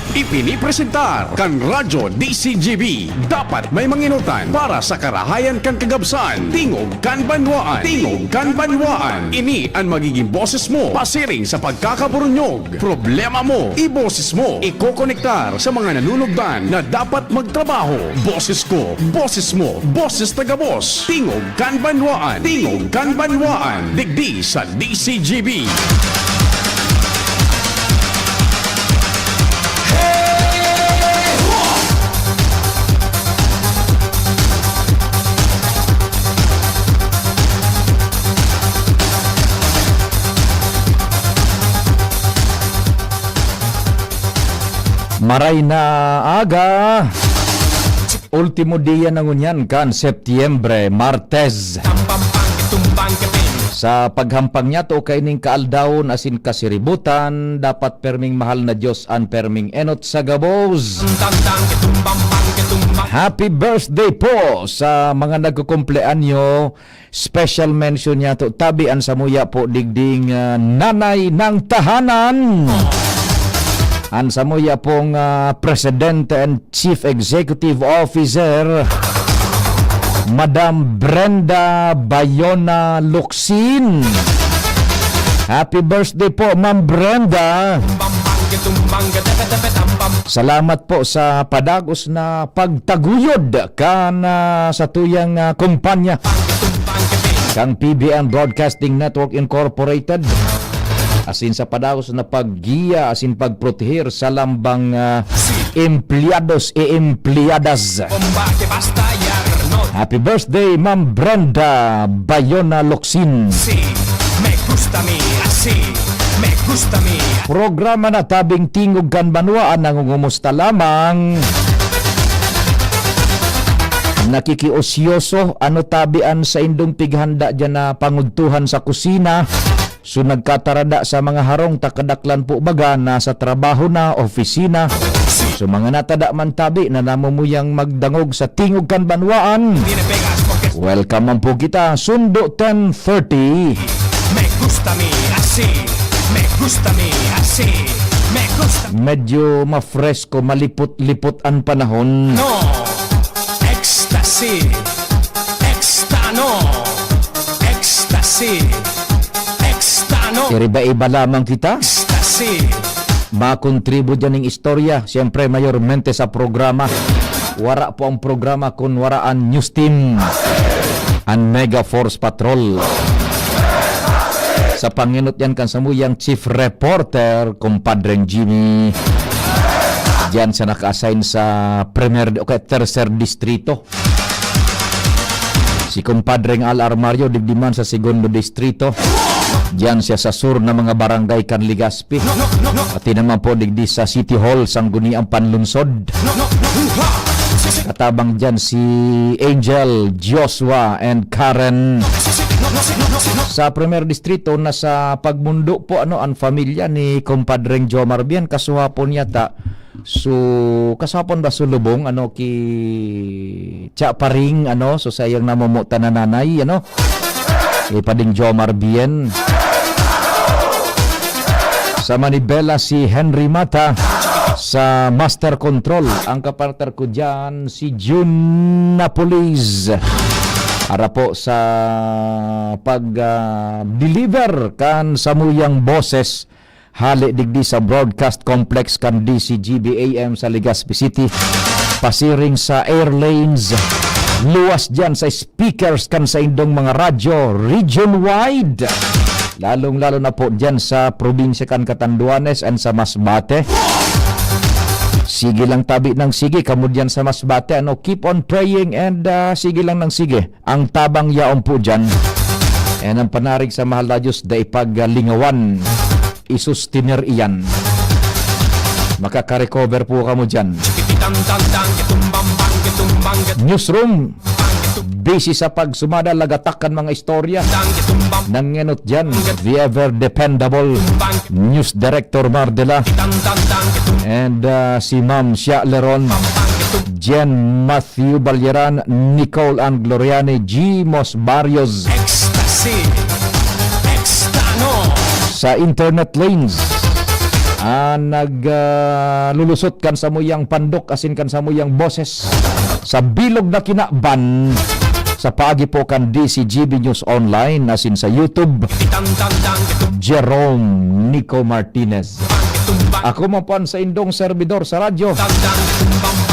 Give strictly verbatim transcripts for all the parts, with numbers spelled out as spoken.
Ipinipresentar kan Radyo D C G B. Dapat may manginutan para sa karahayan kan kagabsan. Tingog kan Banwaan. Tingog kan Banwaan. Ini an magiging boses mo pasiring sa pagkakaburunyog. Problema mo, iboses mo. Ikokonektar sa mga nanunugdan na dapat magtrabaho. Boses ko, boses mo, boses taga-boss. Tingog kan Banwaan. Tingog kan Banwaan. Digdi sa D C G B. Maray na aga. Ultimo dia na ngunyan kan Setyembre, Martes. Sa paghampang niyato kaining kaaldawon asin kasiributan, dapat perming mahal na Dios an perming enot sa gabos. Happy birthday po sa mga nagkukumpleanyo. Special mention niyato tabi an samuya po digding, ah, nanay ng tahanan. An samuya pong, ah, Presidente and Chief Executive Officer, Madam Brenda Bayona Locsin. Happy birthday po, Ma'am Brenda. Salamat po sa padagos na pagtaguyod kan, ah, satuyang, ah, kumpanya, kang P B N Broadcasting Network Incorporated. Asin sa padagos na paggiya asin pagproteher sa lambang, ah, empleados e empleadas. Happy birthday, Ma'am Brenda Bayona Locsin. Programa na tabing Tingog kan Banwaan, nangungumusta lamang. Nakikiosyoso, ano tabi an saindong pighanda diyan na pangudtuhan sa kusina? So, nagkatarada sa mga harong, ta kadaklan po baga nasa trabaho na, opisina. So, mga natada man tabi na namumuyang magdangog sa Tingog kan Banwaan, welcome man po kita. Sundo ten thirty. Me gusta mi así, me gusta mi así, me gusta. Medyo mafresko, malipot-lipot an panahon. No. Ecstasy. Extano. Ecstasy. Extano. Iriba-iba lamang kita. Ecstasy. Makontribu diyan ning istorya, siyempre, mayormente sa programa. Wara po ang programa kun wara an news team, an Mega Force Patrol. Sa pangenot yan kan samuyang chief reporter, kumpadreng Jimmy. Diyan siya naka-assign sa Primer o kaya Tercer Distrito. Si Kumpadreng Al Armario, digdi man sa Segundo Distrito. Diyan siya sa sur na mga barangay kan Legazpi. Pati naman po digdi sa City Hall, Sangguniang Panlunsod. Katabang diyan si Angel, Joshua, and Karen. Sa Primer Distrito, nasa Pagmundo po, ano, ang pamilya ni Kumpadreng Jomar Bien. Kasuhapon yata, so, kasapon ba sulubong, ano, ki Cha Paring, ano, so, sa iyang namomotan na nanay, ano, ki Pading Jomar Bien. Sa Manibela, si Henry Mata. Sa Master Control, ang kapartner ko dyan, si Jun Napolis. Ara po sa pag, ah, deliver kan samuyang boses hale digdi sa broadcast complex kan D C G B A M sa Legazpi City, pasiring sa air lanes, luwas dyan sa speakers kan saindong mga radyo region-wide, lalong-lalo na po dyan sa probinsya kan Catanduanes and sa Masbate. Sige lang tabi ng sige, kamo dyan sa Masbate, ano, keep on praying and, ah, sige lang ng sige. Ang tabang yaon po dyan. And ang panarig sa mahal na Diyos, dai paglingawan, isustener iyan. Makaka-recover po kamo dyan. Newsroom, busy sa pagsumada, lagatak kan mga istorya. Nangenot dyan, the ever dependable News Director Mardela. And, ah, si Ma'am Shia Leron, Jen Matthew Balyeran, Nicole Ann Gloriani, Jimos Barrios. Ecstasy. Extano. Sa internet lanes, Ah, nag, ah, lulusot kan samuyang pandok asin kan samuyang boses sa bilog na kinaban sa paagi po kan D C G B News Online asin sa YouTube. Jerome Nico Martinez. Ako man po an saindong servidor sa radyo,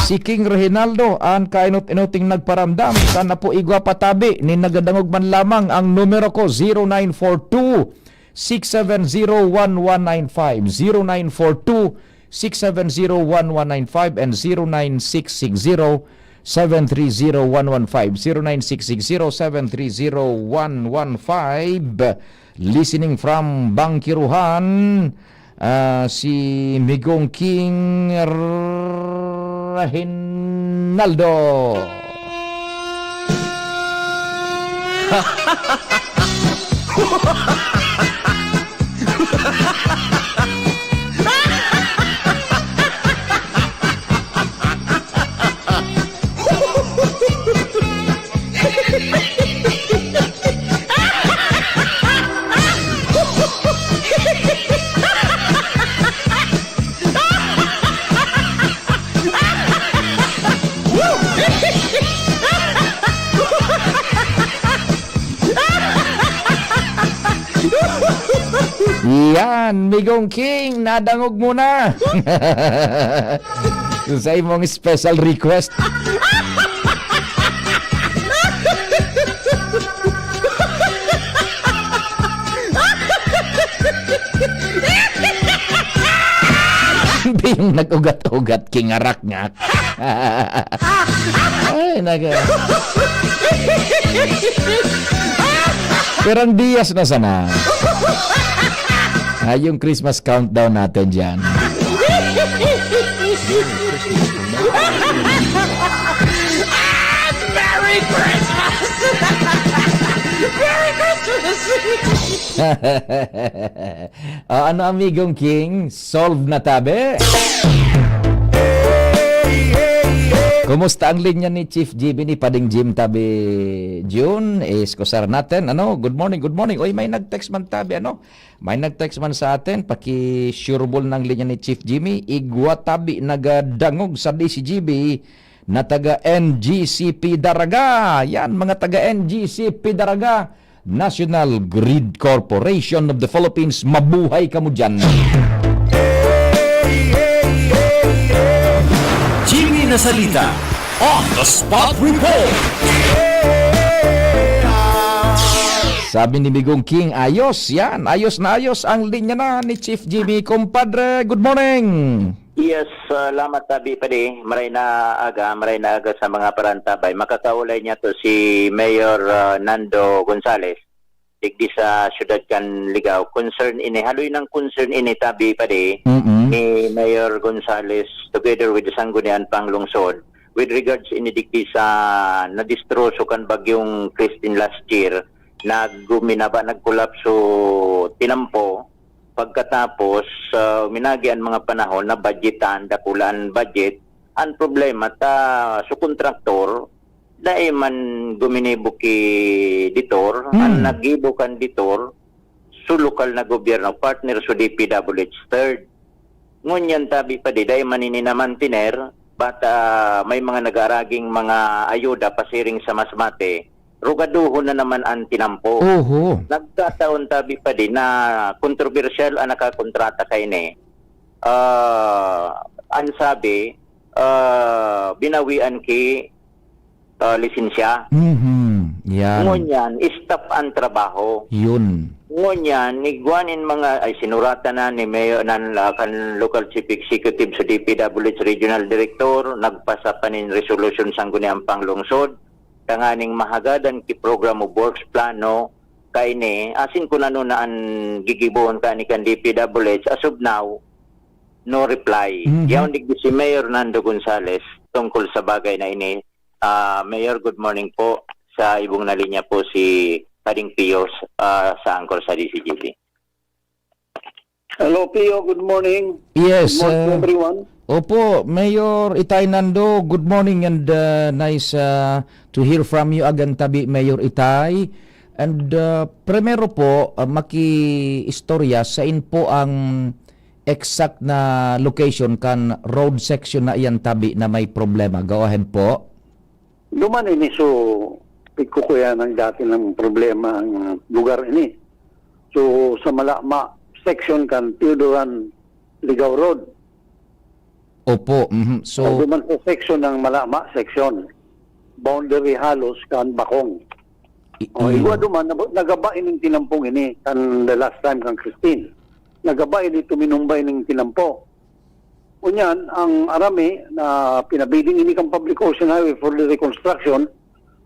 si King Reginaldo, an kainot-inoting nagparamdam. Sana po igwa patabi nin nagadangog man lamang. Ang numero ko, zero nine four two, six seven zero one one nine five, zero nine four two, six seven zero one one nine five, and zero nine six six zero seven three zero one one five, zero nine six six zero seven three zero one one five. Listening from Bangkiruhan, ah, si Migong King Reginaldo. Yan, Migong King, nadangog mo na. Sa imong special request. Yung nag-ugat-ugat, kingarak nga. Ay, naga. Perang dias na sana. Ah, yung Christmas countdown natin dyan. Merry Christmas! Merry Christmas! Ah, ano, Amigong King? Solve na tabi? Kumusta ang linya ni Chief G B ni Pading Jim tabi, June? Iskusar natin, ano? Good morning, good morning. Uy, may nag-text man tabi, ano? May nag-text man sa atin, paki-sureball ng linya ni Chief Jimmy. Igwa tabi nagadangog sa D C G B na taga N G C P Daraga. Yan, mga taga N G C P Daraga, National Grid Corporation of the Philippines. Mabuhay kamo dyan. Jimmy Nasalita on the Spot Report. Sabi ni Migong King, ayos yan. Ayos na ayos ang linya na ni Chief Jimmy. Compadre, good morning. Yes, salamat, Tabi Padi. Maray na aga, maray na aga sa mga parantabay. Makakaulay niya to si Mayor, ah, Nando Gonzales, digdi sa siyudad kan Ligao. Concern ini, haloy ng concern ini, Tabi Padi, Mm-mm. ni Mayor Gonzales together with the Sangguniang Panglungsod with regards ini digdi sa nadistroso kan bagyong Christine last year, nagguminaba, nagkolapso tinampo. Pagkatapos, ah, minagi an mga panahon na budgetan, dakula an budget. Ang problema ta, su kontraktor, dai man guminibo ki DETOR. Hmm. An naggibo kan DETOR, su lokal na gobyerno, partner su D P W H third. Ngunyan, Tabi Padi, dai man ini na-mantener, but, ah, may mga nag-aaraging mga ayuda pasiring sa Masbate, rugadohon na naman an tinampo. Oho. Nagkataon, Tabi Padi, na kontrobersyal an nakakontrata kaini. Ah, an sabi, ah, binawian ki, ah, lisensya. Mhm. Yan. Ngunyan, stop an trabaho. Yun. Ngunyan, igwa nin mga, ay, sinuratan na ni Mayor, nan, ah, kan local chief executive sa D P W H regional director, nagpasa pa nin resolusyon Sangguniang Panglungsod, tanganing mahagadan ki program of works plano kaini, asin kun ano na an gigibohon kaini kan D P W H. As of now, no reply. Mhm. Yaon digdi si Mayor Nando Gonzales tungkol sa bagay na ini. Ah, Mayor, good morning po. Sa ibong na linya po si Pading Pio, ah, sa anchor sa D C G B. Hello, Pio. Good morning. Yes, Good morning to uh, everyone. Opo, Mayor Itay Nando, good morning and, uh, nice, uh, to hear from you again, tabi, Mayor Itay. And, uh, primero po, uh, makiistorya, sain po ang exact na location kan road section na iyan tabi na may problema. Go ahead po. Duman ini, so, pigkukuya ng dati ng problema ang lugar ini. So, sa Malama section kan Teodoran Ligao Road. Opo, mhm. So, duman sa section ng Malama section, boundary halos kan Bakong. I- O, iyo. Igwa duman, nab- nagaba ining tinampong ini kan the last time kan Christine. Nagaba ini, tuminumba ining tinampo. Unyan, ang arami na pinabiding ini kan Public Works and Highway for the reconstruction,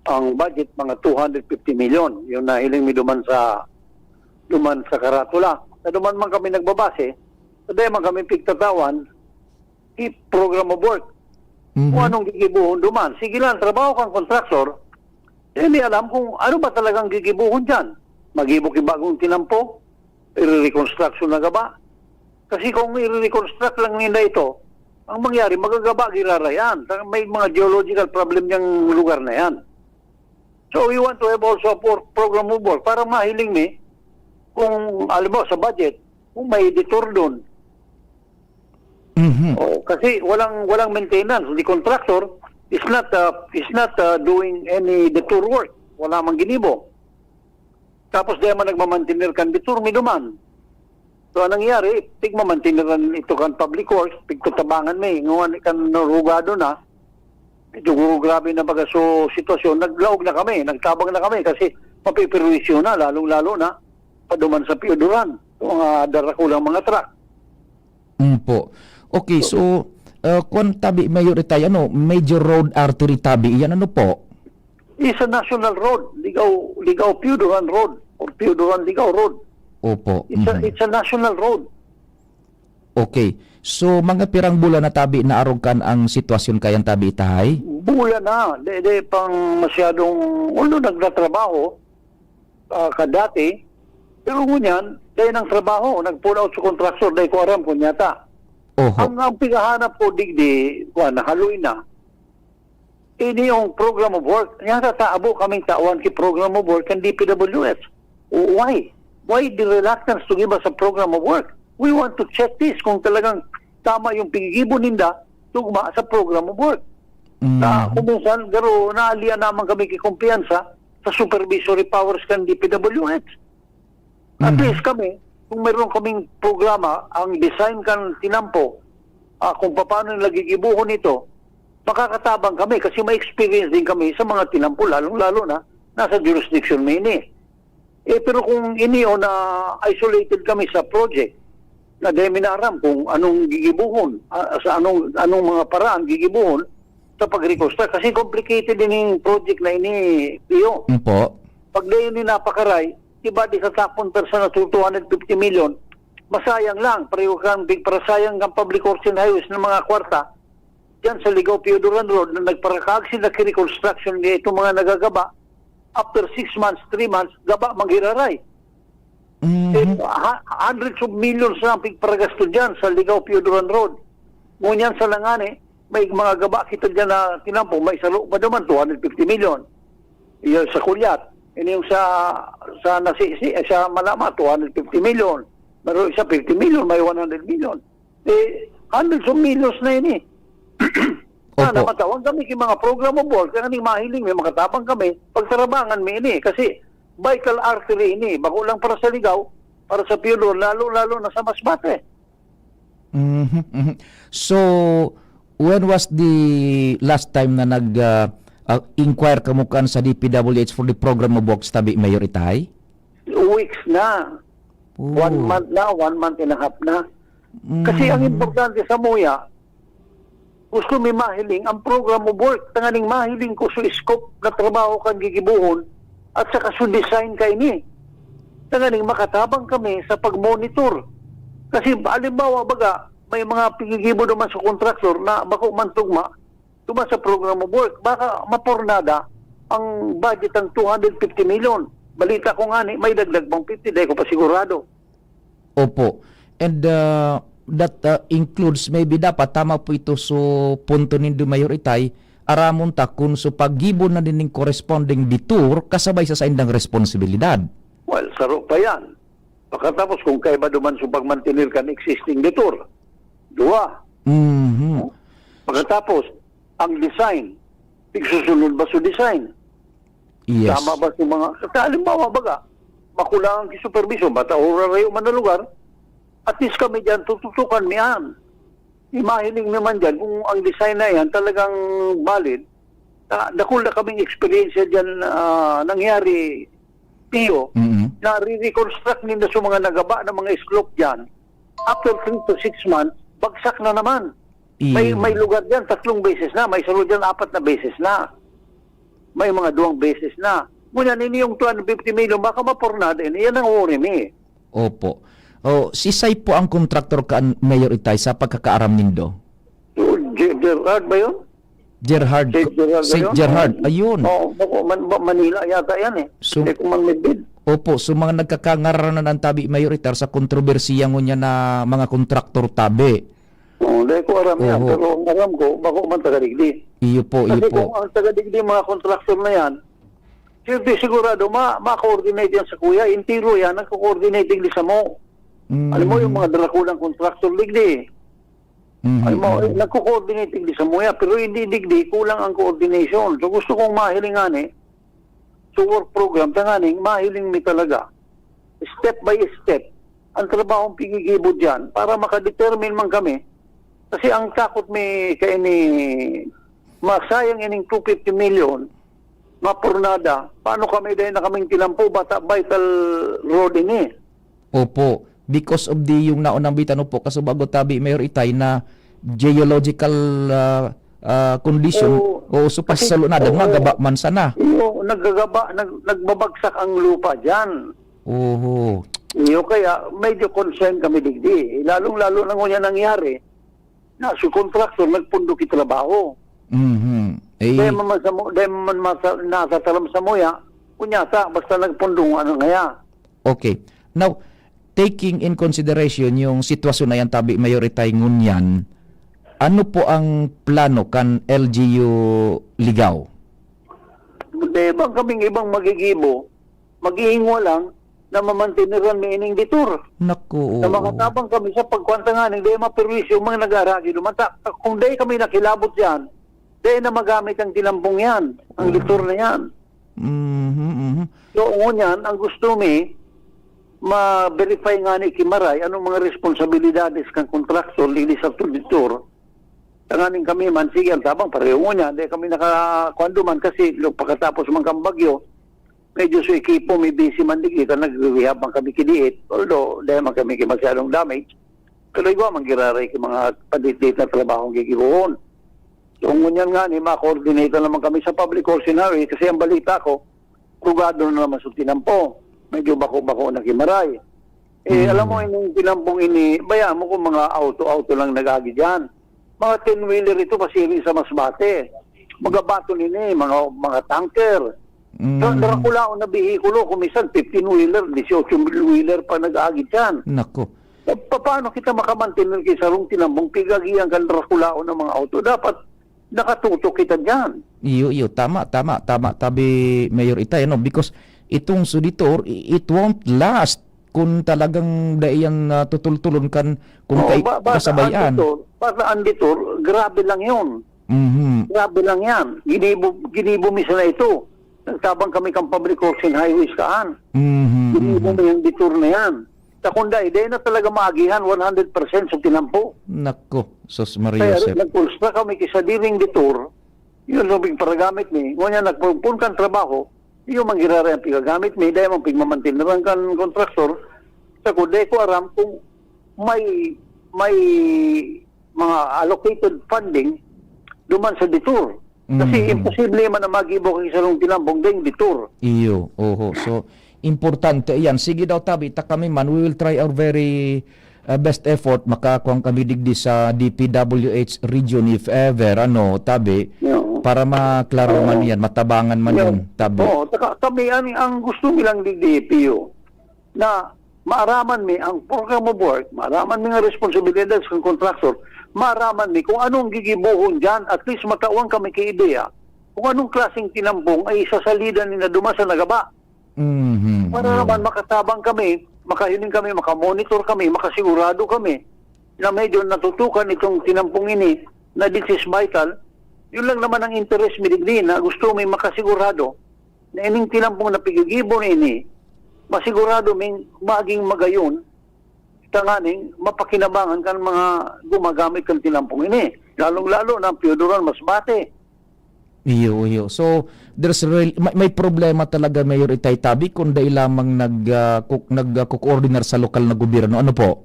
ang budget mga two hundred fifty million, yung nahiling mi duman sa, duman sa karatula. Sa duman man kami nagbabase, sa dai man kami pigtatawan, i-program of work. Mhm. Kung anong gigibuhon duman. Sige lang, trabaho kang kontraktor, hindi alam kung ano ba talagang gigibuhon dyan. Magibo ki bagong tinampo, i-reconstruction na gaba. Kasi kung i-reconstruct lang nila ito, ang mangyari, magagaba giraray yan. May mga geological problem yung lugar na yan. So, we want to have also a por- program of work para mahiling mi kung, alam mo, sa budget, kung may detour doon. Mhm. O, kasi walang walang maintenance. The contractor is not uh, is not uh, doing any detour work. Wala mang ginibo. Tapos di man nagmamantener kan detour, may duman. So, anong nangyari? Tigmamanteneran ito kan Public Works, pigtatabangan mi. Ngayon, kan narugado na, medyo guro grabe na baga so sitwasyon, naglaog na kami, nagtabang na kami kasi mapiperwisyo na, lalong-lalo na paduman sa Pioduran, yung mga darakulang mga truck. Mm po. Okay, so, uh, kung tabi, Mayor Itay, ano, major road artery tabi, iyan ano po? It's a national road, Ligao, Ligao Pioduran Road or Pioduran Ligao Road. Opo. It's a, Mhm. it's a national road. Okay. So, mga pirang bulan na tabi na arog kan ang sitwasyon kayan tabi, Itay? Bulan na. Di, di pang masyadong, although nagtatrabaho, ah, kadati, pero ngunyan, dahil ng trabaho, nag-pull out sa contractor, dahil ko aram kung nyata. Oho. Ang, ang pighahanap ko, digdi, kuwan, haloy na. Ini yung program of work. Nyata ta, abo kaming tawan ki program of work kan D P W H. Why? Why the reluctance to give us a program of work? We want to check this kung talagang tama yung pinigibo ninda tugma sa program of work. Mm. Na kung minsan, garo, naalian naman kami ki kumpiyansa sa supervisory powers kan D P W H. At Mhm. least kami, kung meron kaming programa, ang design kan tinampo, ah, kung paano nila gigibuhon ito, makakatabang kami kasi may experience din kami sa mga tinampo, lalong-lalo na nasa jurisdiction mi ini. Eh, pero kung ini o na isolated kami sa project na dahil mi na aram kung anong gigibuhon, ah, sa anong, anong mga paraan gigibuhon sa pag-reconstruct. Kasi complicated din yung project na ini, Pio. Mm po. Pag dahil ni napakaray, iba di sa tapon person na two hundred fifty million, masayang lang, pareho kang big parasayang ng public works and highways ng mga kwarta, diyan sa Ligao Pioduran Road na nagparakaag sila ki reconstruction niya itong mga nagagaba, after six months, three months, gaba manggiraray. Mhm. Eh, ha- hundreds of millions na ang pigparagasto dyan sa Ligao Pioduran Road. Ngunyan sa nangani, may mga gaba kita dyan na tinampo, may salo pa naman, two hundred fifty million. Yung sa Kulyat, yun yung sa, sa Nasisi, eh, sa Malama, two hundred fifty million. Meron isa, fifty million, may one hundred million. Eh, hundreds of millions na yun eh. Sana Opo. Matawan kami ki mga program of work, kaya ning mahiling mi, makatabang kami, pagtarabangan mi ini. Kasi vital artery ini, bako lang para sa Ligao, para sa Pioduran, lalo-lalo na sa Masbate. Mhm, mhm. So, when was the last time na nag, ah, ah, inquire kamo kan sa D P W H for the program of works tabi, Mayor Itay? Weeks na. Oh. One month na, one month and a half na. Kasi ang Mhm. importante sa muya, gusto mi mahiling ang program of work, tanganing mahiling ko sa scope na trabaho kan gigibuhon at saka sa design kaini. Tanganing makatabang kami sa pag-monitor. Kasi halimbawa, baga, may mga pigigibo naman sa contractor na bako man tugma, tuma sa program of work, baka mapurnada ang budget ng two hundred fifty million. Balita ko nga ni, may dagdag pang fifty, dai ko pa sigurado. Opo. And, uh, that, uh, includes, maybe dapat, tama po ito, so punto nindo, Mayor Itay, aramon ta kun so paggibo na din ning corresponding detour kasabay sa saindang responsibilidad. Well, saro pa yan. Pagkatapos, kung kaiba duman sa pagmantener kan existing detour, duwa. Mhm. Pagkatapos, ang design, tigsusunod ba sa design? Yes. Tama ba sa mga, sa halimbawa, baga, makulangan ki supervision, bata o rayo man na lugar, at least kami dyan, tututukan mi an. Imahiling naman dyan, kung ang design na yan talagang valid, na, dakul na kaming experience dyan, ah, nangyari, Pio, Mhm. na re-reconstruct ninda sa mga nagaba ng mga slope dyan. After three to six months, bagsak na naman. May, Iyo. May lugar dyan, tatlong beses na. May saro dyan, apat na beses na. May mga duwang beses na. Ngunyan, ini yung two hundred fifty million, baka mapurnada ini. Yan ang worry mi. Opo. O, sisay po ang kontraktor kan Mayor Itay sa pagkakaaram nindo? So, Ge- Gerard ba yun? Gerhard. Saint Gerard ba Saint yun? Gerhard. Oo. Ayun. Oo, bako, man, ba, Manila yata yan eh. So- Hindi ko man may bid. Opo, so mga nagkakangaranan ang tabi, Mayor Itay, sa kontrobersiya ngunyan na mga kontraktor tabi. Oo, hindi ko aram yan. Oho. Pero ang aram ko, bako man taga digdi. Iyo po, iyo Kasi po. Kung ang taga digdi, mga kontraktor na yan, siyempre sigurado, ma ma-coordinate yan sa kuya. Entiro yan, nagko-coordinate digdi sa mo. Mm. Alam mo, yung mga drakulang kontraktor digdi. Mhm. Alam mo, eh, nagko-coordinate digdi sa muya, pero hindi digdi, kulang ang coordination. So gusto kong mahiling ani, sa work program, tanganing mahiling mi talaga. Step by step, ang trabahong pigigibo dyan para makadetermine man kami. Kasi ang takot mi kay ni masayang ining two fifty million, mapurnada, paano kami dahil na kaming tinampo, bata vital road ini? Opo. Because of the, yung naunang bitan, opo, kasubago tabi, Mayor Itay, na geological ah, ah, condition, Oo. o supas Kasi- sa lunadan, oo. Magaba man sana. Iyo, naggagaba, nag, nagbabagsak ang lupa dyan. Oho. Iyo, kaya medyo concern kami digdi. Lalong-lalo na ngunyan nangyari na si contractor nagpundo ki trabaho. Mhm. Eh, Dahil man sa mo, dahil man masa, natataram sa muya, kunyata, basta nagpundo nga na ngaya. Okay. Now, taking in consideration yung sitwasyon na yan, tabi, Mayor Itay, ngunyan, ano po ang plano kan L G U Ligao? Dahil bang kaming ibang magigibo, mag-iingwa lang na mamantineran mi ining detour. Naku, Na oo. makatabang kami sa pagkwantanganing dahil maperwisyo mga nag-aragi duman. Ta, kung dahil kami nakilabot yan, dahil na magamit ang tinampong yan, ang detour na yan. Mhm, mhm. So, ngunyan, ang gusto mi, ma-verify nga ni Kimaray anong mga responsibilidades kan kontraktor, lili sa auditor. Tanganing kami man, sige, ang tabang, pareho ngunyan, dahil kami nakakuan duman kasi lo- pagkatapos man kang bagyo, medyo sa ekipo, may busy man di kita, nag-rehab man kami kidiit, although dahil man kami ki masyadong damage, pero igwa man giraray ki mga padit-dit na trabaho ang gigibohon. So, ngunyan nga ni, ma-coordinate na naman kami sa public works and highway kasi ang balita ko, rugado na naman sa tinampo. Medyo bako-bako na kimaray. Eh, Mm. alam mo, ining tinampong ini, bayaan mo kung mga auto-auto lang nag-agi dyan. Mga ten-wheeler ito, pasiring sa Masbate. Magabato nini, mga, mga tanker. Mm. Sa Draculaon na bihikulo, kung minsan fifteen-wheeler, eighteen-wheeler pa nag-agi dyan. Nako. Pa- Paano kita makamantener kay sarong tinambong pigagihan kan Draculaon ng mga auto? Dapat nakatutok kita dyan. Iyo, iyo. Tama, tama, tama. Tabi, Mayor Itay, ano? Because itong suditor, i- it won't last kung talagang dai yan ah, tutultulon kan kung Oo, kay ba- basta kasabayan. ang detour, basta ang detour, grabe lang yun. Mhm. Grabe lang yan. Ginibo, ginibo mi sana ito. Nagtabang kami kang public works and highways kaan. Mhm, Ginibo mhm. mi yung detour na yan. Sa kunday, dahil na talaga maagihan one hundred percent sa tinampo. Nako, sus Maria Kaya Joseph. nagpulsra kami kay sadiring detour, yun ang paragamit mi. Ngunyan, nagpupun kan trabaho, yun ang giraray ang pigagamit mi, dahil mang pigmamantineran kan kontraktor, sa kuday ko aram kung may, may mga allocated funding duman sa detour. Kasi Mm. imposible man na magibo kay sarong tinambong ding detour. Iyo, oho. So, importante yan. Sige daw, tabi, ta kami man, we will try our very uh, best effort. Makakuha kami digdi sa D P W H region if ever, ano, tabi, Yo. para maklaro man Oo. yan, matabangan man Yo. yan, tabi. Oo, taka, kami, ang, ang gusto nilang digdi, Pio, na maaraman mi ang program of work, maaraman mi nga responsibilidad sa contractor, maaraman mi kung anong gigibuhon dyan, at least matawan kami kay ideya kung anong klaseng tinambong ay isasalida nila duman sa nagaba. Mhm. Para naman makatabang kami, makahiling kami, makamonitor kami, makasigurado kami na medyo natutukan itong tinampong ini na this is vital. Yun lang naman ang interest mi digdi, na gusto mi makasigurado na ining tinampong na pigigibo na ini, masigurado ming maging magayon, tanganing mapakinabangan kan mga gumagamit kan tinampong ini, lalong-lalo na ang piyuduran mas bate. Iyo, iyo. So, there's real, may, may problema talaga, Mayor Itay, tabi, kung dai lamang nag, ah, kuk-, nag, ah, kukoordinar sa lokal na gobyerno. Ano po?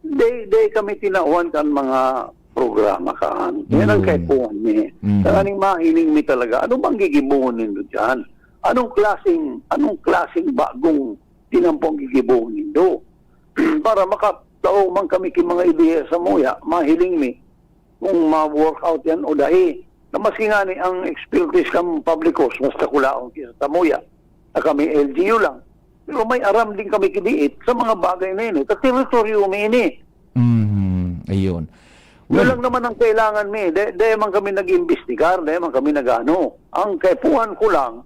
Day, day kami tinawan kan mga programa kaan. Yan ang Yun. kaipuhan mi. Mhm. Tanganing mahiling mi talaga, ano bang gigibohon nindo dyan? Anong klaseng, anong klaseng bagong tinampong gigibohon nindo? Para makatao man kami ki mga ideya sa muya, mahiling mi kung ma-work out yan o dahi. Na maski nga ni ang expertise kan publicos, mas takulaon ki sa tamuya, na kami L G U lang. Pero may aram din kami kidiit sa mga bagay na ini. Sa teritoryo mi ini. Mhm. Ayun. Yun Well, lang naman ang kailangan mi. Di, di man kami nag-imbestigar, di man kami nag-ano. Ang kaipuhan ko lang,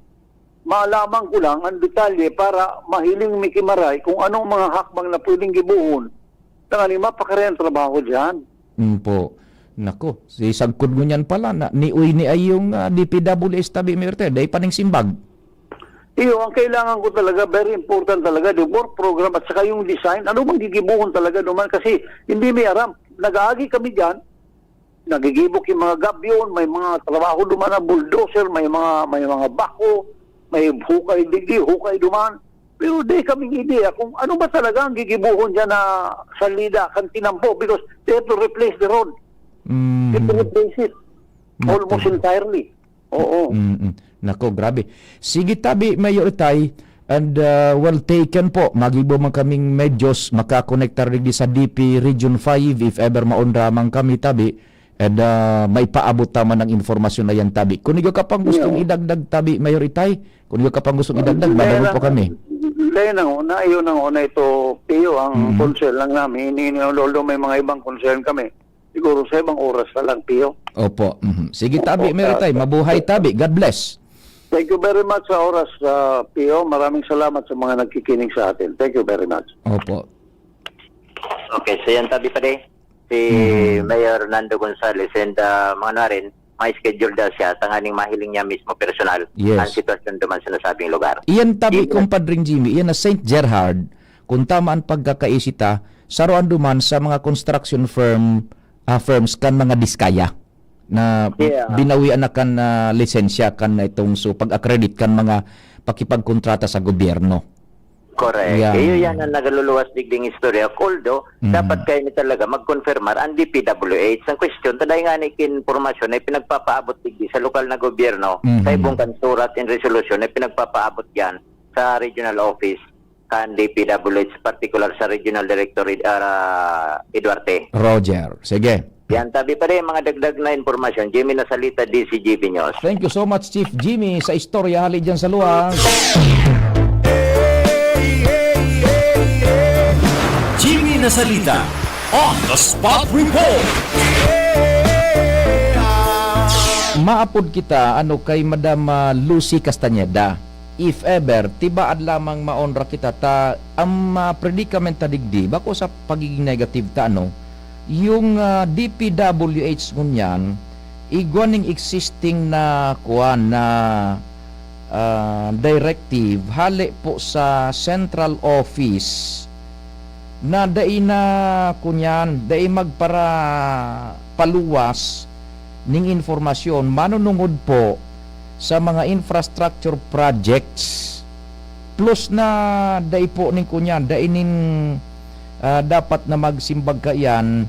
malaman ko lang ang detalye para mahiling mi ki Maray kung anong mga hakbang na pwedeng gibohon. Tanganing mapakari ang trabaho dyan. mm po. Nako, si sagkod ngunyan pala, na, ni uy ni ay yung ah, D P W H tabi, Mayor Itay, dai pa ning simbag. Iyo, ang kailangan ko talaga, very important talaga, the work program at saka yung design, ano bang gigibohon talaga duman? Kasi hindi mi aram. Nag-aagi kami dyan, nagigibo ki mga gabyon, may mga trabaho duman na bulldozer, may mga, may mga backhoe, may hukay digdi, hukay duman. Pero di kaming ideya kung ano ba talaga ang gigibohon dyan na salida kan tinampo, because they have to replace the road. Mm. They have to replace it Nako. almost entirely. Oo. Mm-mm. Nako, grabe. Sige tabi, Mayor Itay, and uh, well taken po. Magibo man kaming medyos, makakonektar digdi sa D P Region five if ever maonra man kami tabi. And uh, may paabot ta man ang informasyon na yan tabi. Kung ikaw ka pang gustong Yeah. idagdag tabi, Mayor Itay, kung ikaw ka pang gustong idagdag, Hindi mababot lang- po kami. Hindi na una, yun ang una ito, Pio, ang Mhm. concern lang namin. Ini, although may mga ibang concern kami, siguro sa ibang oras na lang, Pio. Opo. Mhm. Sige tabi, Opo, Mayor Itay, ah, mabuhay tabi. God bless. Thank you very much sa oras, ah, Pio. Maraming salamat sa mga nagkikinig sa atin. Thank you very much. Opo. Okay, so yan tabi pa di si Mhm. Mayor Nando Gonzales and uh, mga ano rin, may schedule daw siya, tanganing mahiling niya mismo personal Yes. ang sitwasyon duman sa nasabing lugar. Iyan tabi, Jimmy. Compadring Jimmy, iyan na Saint Gerhard, kung tamaan pagkakaisita, saroan duman sa mga construction firm, ah, firms kan mga Diskaya na Yeah. binawian na kan ah, lisensya kan na itong so pag-accredit kan mga pakipagkontrata sa gobyerno. Correct. Yan. Iyo yan ang nagaluluwas digding istorya. Although, Mm. dapat kayo ni talaga mag-confirmar ang D P W H. Ang question, taday nga ni kin impormasyon ay pinagpapaabot digdi sa lokal na gobyerno, Mhm. sa ibong kan surat and resolution ay pinagpapaabot yan sa regional office kan D P W H, particular sa Regional Director Ed- ah, Eduarte. Roger, sige. Yan, tabi pa rin mga dagdag na impormasyon. Jimmy Nasalita, D C G B News. Thank you so much, Chief Jimmy, sa istorya hali dyan sa luwas. Jimmy Nasalita on the spot report. Maapod kita ano kay Madam ah, Lucy Castañeda. If ever, tibaad lamang maonra kita ta ang ah, predicament ta digdi, bako sa pagiging negative ta ano, yung ah, D P W H ngunyan, igwa ning existing na kuan na ah, directive hali po sa central office na dai na kunyan, dai magpara paluwas ning informasyon manunungod po sa mga infrastructure projects. Plus na dai po ning kunyan, dai nin ah, dapat na magsimbag kaiyan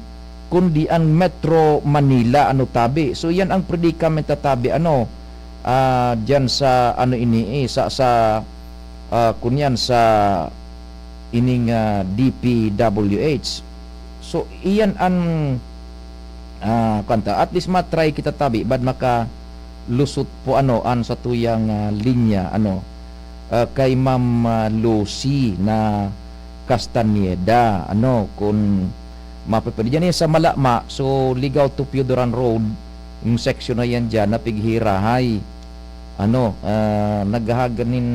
kundi ang Metro Manila, ano tabi. So yan ang predicament na tabi ano ah, diyan sa ano ini eh, sa sa ah, kunyan sa ining ah, D P W H. So iyan ang ah, kanta. At least matry kita tabi bad maka lusot po ano an satuyang ah, linya ano ah, kay Ma'am ah, Lucy na Castañeda ano kun mapapwede diyan eh, sa Malama, so Ligao to Pioduran Road, yung section na yan diyan na pighirahay. Ano ah, naghahagan nin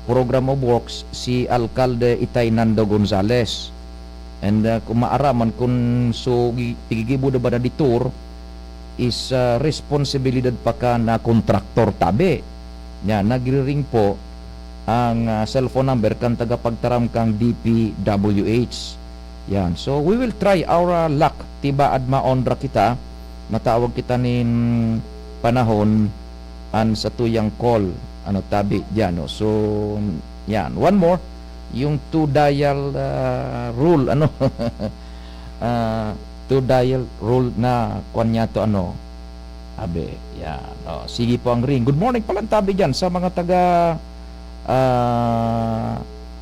program of works si Alkalde Itay Nando Gonzales. And, ah, kung maaraman kun so gi-, tigigibo na ba na detour is, ah, responsibilidad pa kan kontraktor tabi. Yan, nagri-ring po ang, ah, cellphone number kan tagapagtaram kan D P W H. Yan. So, we will try our, ah, luck. Tibaad maonra kita, matawag kita nin panahon an satuyang call, ano, tabi diyan, no? So, yan. One more, yung two dial, ah, rule, ano? Ah, two dial rule na kwan niya to, ano? Abi, yan. Oh, sige po ang ring. Good morning palan tabi diyan sa mga taga, ah,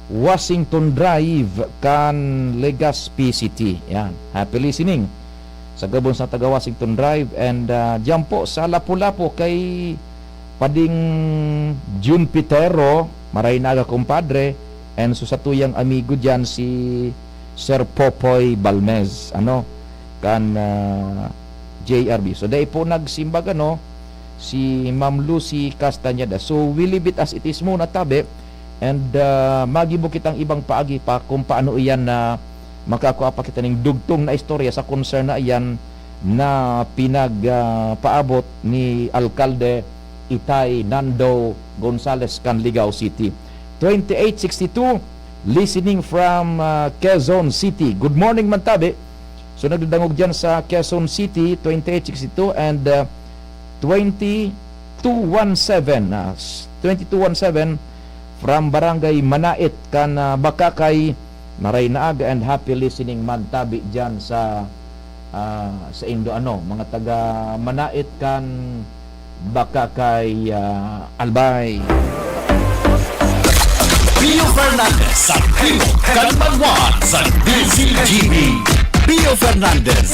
Washington Drive kan Legazpi City. Yan. Happy listening sa gabos na taga Washington Drive and, ah, diyan po sa Lapu-Lapu kay Pading Jun Pitero, maray na aga, kumpadre, and so satuyang amigo diyan si Sir Popoy Balmez, ano, kan, ah, J R B. So, dai po nagsimbag, ano, si Ma'am Lucy Castañeda. So, we leave it as it is muna, tabi. And, ah, magibo kitang ibang paagi pa kung paano iyan na makakua pa kita ning dugtong na istorya sa concern na iyan na pinag, ah, paabot ni Alkalde Itay Nando Gonzales kan Ligao City. Twenty-eight sixty-two, listening from, ah, Quezon City. Good morning, Mantabi. So, nagdadangog dyan sa Quezon City, twenty-eight sixty-two and, ah, twenty-two one seven, ah, s-, twenty-two one seven from Barangay Manait kan, ah, Bacacay, Maray na aga and happy listening, Mantabi, dyan sa, ah, sa indo, ano, mga taga Manait kan Bacacay, ah, Albay. Pio Fernandez sa Pio kan Banwaan sa D Z G B. Pio Fernandez.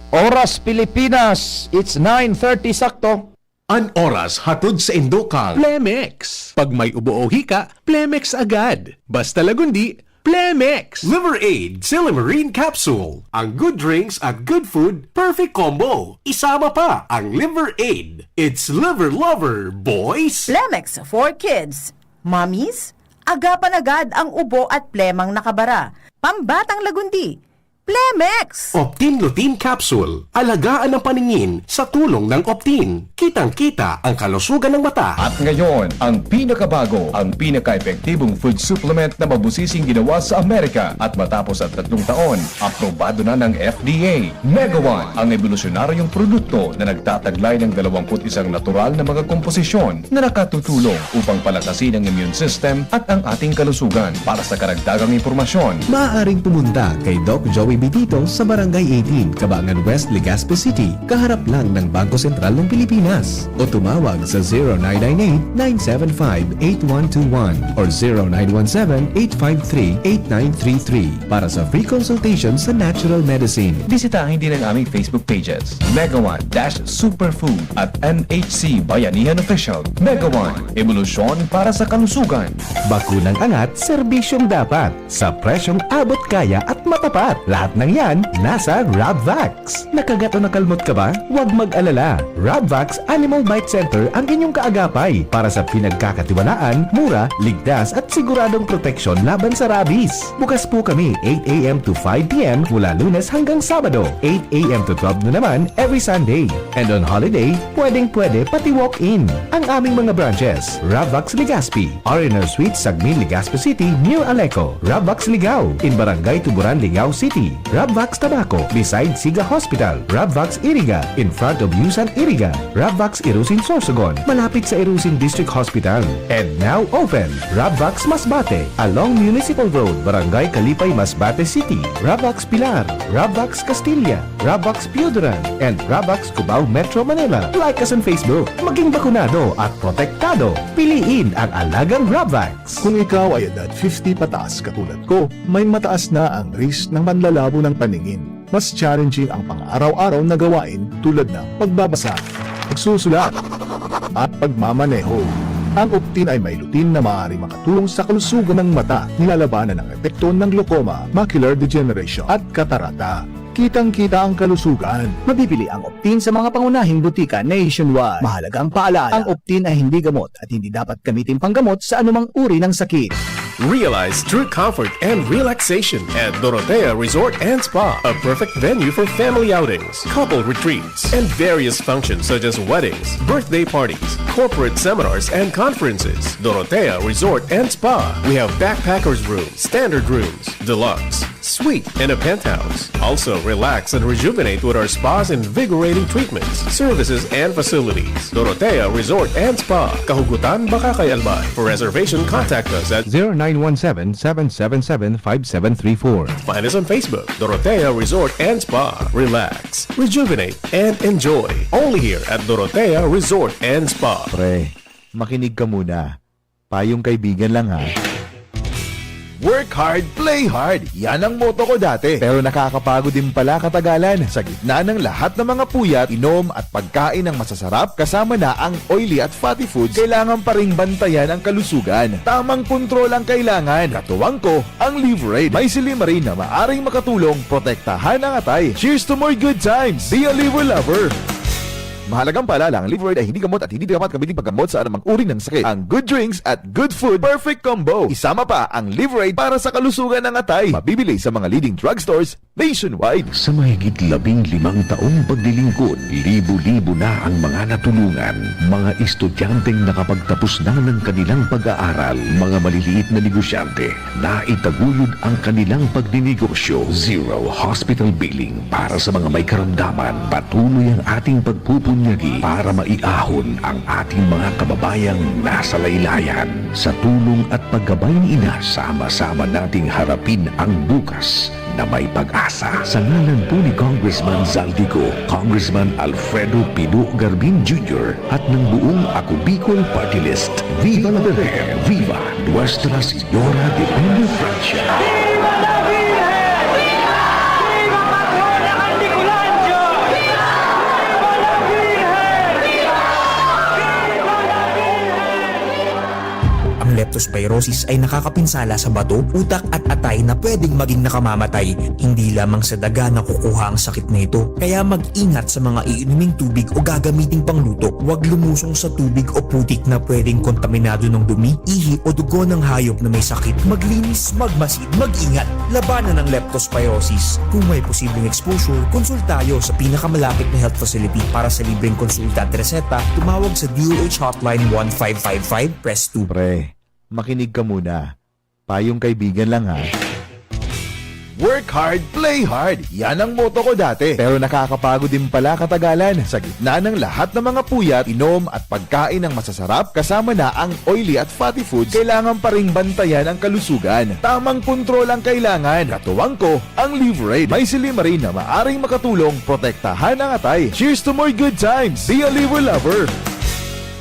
Oras Pilipinas, it's nine thirty sakto. An oras hatod sa indo kan Plemex. Pag may ubo o hika, Plemex agad. Basta Lagundi, Plemex! Liver Aid, Silymarin Capsule. Ang good drinks at good food, perfect combo. Isama pa ang Liver Aid. It's Liver Lover, boys! Plemex for kids. Mommies, agapan agad ang ubo at plemang nakabara. Pambatang Lagundi, Plemex! Optin Lutein Capsule. Alagaan ang paningin sa tulong ng Optin. Kitang-kita ang kalusugan ng mata. At ngayon, ang pinakabago, ang pinaka-epektibong food supplement na mabusising ginawa sa Amerika. At matapos ang tatlong taon, aprobado na ng F D A. Mega One, ang ebolusyonaryong produkto na nagtataglay ng dalawampu't isang natural na mga komposisyon na nakatutulong upang palakasin ang immune system at ang ating kalusugan. Para sa karagdagang impormasyon, maaaring pumunta kay Doc Joey Bitito sa Barangay eighteen, Cabangan West, Legazpi City, kaharap lang ng Bangko Sentral ng Pilipinas. O tumawag sa zero nine nine eight, nine seven five, eight one two one or zero nine one seven, eight five three, eight nine three three para sa free consultation sa natural medicine. Bisitahin din ang aming Facebook pages, Mega One dash Superfood at M H C Bayanihan Official. Mega One, ebolusyon para sa kalusugan. Bakunang angat, serbisyong dapat, sa presyong abot kaya at matapat. Lahat ng yan, nasa Rabvax. Nakagat o nakalmot ka ba? Huwag mag-alala. Rabvax Animal Bite Center ang inyong kaagapay para sa pinagkakatiwalaan, mura, ligtas at siguradong proteksyon laban sa rabies. Bukas po kami eight a m to five p m mula Lunes hanggang Sabado, eight a m to twelve na naman every Sunday. And on holiday, pwedeng-pwede pati walk-in. Ang aming mga branches, Rabvax Legazpi, R and R Suite, Sagmin, Legazpi City, near Aleco, Rabvax Ligao, in Barangay Tuburan, Ligao City, Rabvax Tabaco, beside Siga Hospital, Rabvax Iriga, in front of Yusan Iriga, Rabvax Irusin Sorsogon, malapit sa Irusin District Hospital. And now open, Rabvax Masbate, along Municipal Road, Barangay Kalipay, Masbate City, Rabvax Pilar, Rabvax Castilla, Rabvax Pioduran, and Rabvax Cubao, Metro Manila. Like us on Facebook. Maging bakunado at protektado. Piliin ang alagang Rabvax. Kung ikaw ay edad fifty pataas katulad ko, may mataas na ang risk ng panlalabo ng paningin. Mas challenging ang pang-araw-araw na gawain tulad ng pagbabasa, pagsusulat, at pagmamaneho. Ang Optin ay may lutein na maaaring makatulong sa kalusugan ng mata, nilalabanan ang epekto ng glaucoma, macular degeneration, at katarata. Kitang-kita ang kalusugan. Mabibili ang Optin sa mga pangunahing butika nationwide. Mahalagang paalala, ang Optin ay hindi gamot at hindi dapat gamitin panggamot sa anumang uri ng sakit. Realize true comfort and relaxation at Dorotea Resort and Spa, a perfect venue for family outings, couple retreats, and various functions such as weddings, birthday parties, corporate seminars, and conferences. Dorotea Resort and Spa. We have backpackers room, standard rooms, deluxe, suite, and a penthouse. Also, relax and rejuvenate with our spa's invigorating treatments, services, and facilities. Dorotea Resort and Spa, Kahugutan, Bacacay, Albay. For reservation, contact us at zero nine one seven, seven seven seven, five seven three four. Find us on Facebook, Dorotea Resort and Spa. Relax, rejuvenate, and enjoy. Only here at Dorotea Resort and Spa. Pre, makinig ka muna. Payong kaibigan lang, ha. Work hard, play hard. Yan ang motto ko dati. Pero nakakapagod din pala katagalan. Sa gitna ng lahat ng mga puyat, inom at pagkain ng masasarap, kasama na ang oily at fatty foods, kailangan pa ring bantayan ang kalusugan. Tamang kontrol ang kailangan. Katuwang ko, ang Livraid. May silymarin na maaring makatulong protektahan ang atay. Cheers to more good times! Be a liver lover! Mahalagang paalala, ang Livraid ay hindi gamot at hindi dapat gamitin paggamot sa anumang uri ng sakit. Ang good drinks at good food, perfect combo. Isama pa ang Livraid para sa kalusugan ng atay. Mabibili sa mga leading drugstores nationwide. Sa mahigit labing limang taong paglilingkod, libo-libo na ang mga natulungan. Mga estudyanteng nakapagtapos na ng kanilang pag-aaral, mga maliliit na negosyante, naitaguyod ang kanilang pagninegosyo. Zero hospital billing para sa mga may karamdaman. Patuloy ang ating pagpupunyagi para maiahon ang ating mga kababayang nasa laylayan. Sa tulong at paggabay ni Ina, sama-sama nating harapin ang bukas na may pag-asa. Sa ngalan po ni Congressman Zaldy Co, Congressman Alfredo Pino Garbin Junior at ng buong Ako Bicol Party List, Viva la Virgen! Viva Nuestra Señora de Peña Francia! Viva la Virgen! Viva Patrona Candigulandia! Viva la Virgen! Viva la Virgen! Ang leptospirosis ay nakakapinsala sa bato, utak at atay na pwedeng maging nakamamatay. Hindi lamang sa daga nakukuha ang sakit na ito, kaya mag-ingat sa mga iinuming tubig o gagamiting pangluto. Huwag lumusong sa tubig o putik na pwedeng kontaminado ng dumi, ihi o dugo ng hayop na may sakit. Maglinis, magmasid, mag-ingat. Labanan ang leptospirosis. Kung may posibleng exposure, konsulta tayo sa pinakamalapit na health facility. Para sa libreng konsulta at reseta, tumawag sa D O H Hotline one five five five, press two. Pre, makinig ka muna. Payong kaibigan lang, ha. Work hard, play hard. Yan ang motto ko dati. Pero nakakapagod din pala katagalan. Sa gitna ng lahat ng mga puyat, inom at pagkain ng masasarap, kasama na ang oily at fatty foods, kailangan pa ring bantayan ang kalusugan. Tamang kontrol ang kailangan. Katuwang ko, ang Livraid. May silymarin na maaring makatulong protektahan ang atay. Cheers to more good times! Be a liver lover!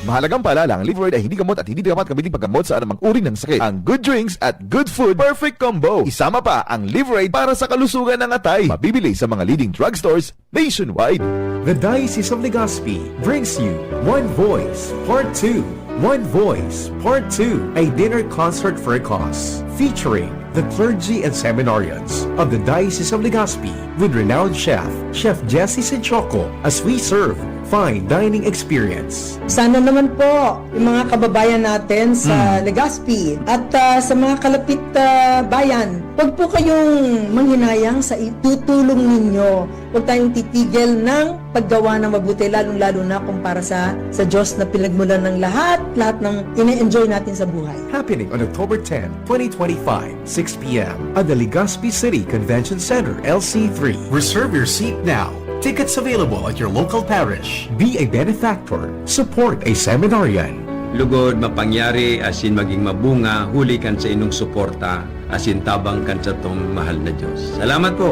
Mahalagang paalala, ang Livraid ay hindi gamot at hindi dapat gamitin paggamot sa anumang uri ng sakit. Ang good drinks at good food, perfect combo. Isama pa ang Livraid para sa kalusugan ng atay. Mabibili sa mga leading drugstores nationwide. The Diocese of Legazpi brings you One Voice Part two. One Voice Part two, a dinner concert for a cause, featuring the clergy and seminarians of the Diocese of Legazpi with renowned chef, Chef Jesse Sinchoco, as we serve fine dining experience. Sana naman po, yung mga kababayan natin sa Hmm. Legazpi at, ah, sa mga kalapit, ah, bayan, wag po kayong manghinayang sa itutulong ninyo. Huwag tayong titigil ng paggawa ng mabuti, lalong-lalo na kung para sa, sa Diyos na pinagmulan ng lahat, lahat ng ine-enjoy natin sa buhay. Happening on October ten, twenty twenty-five, six p m at the Legazpi City Convention Center, L C three. Reserve your seat now. Tickets available at your local parish. Be a benefactor. Support a seminarian. Lugod, mapangyari, asin maging mabunga, huli kan sa inong suporta, asin tabang kan satong mahal na Diyos. Salamat po!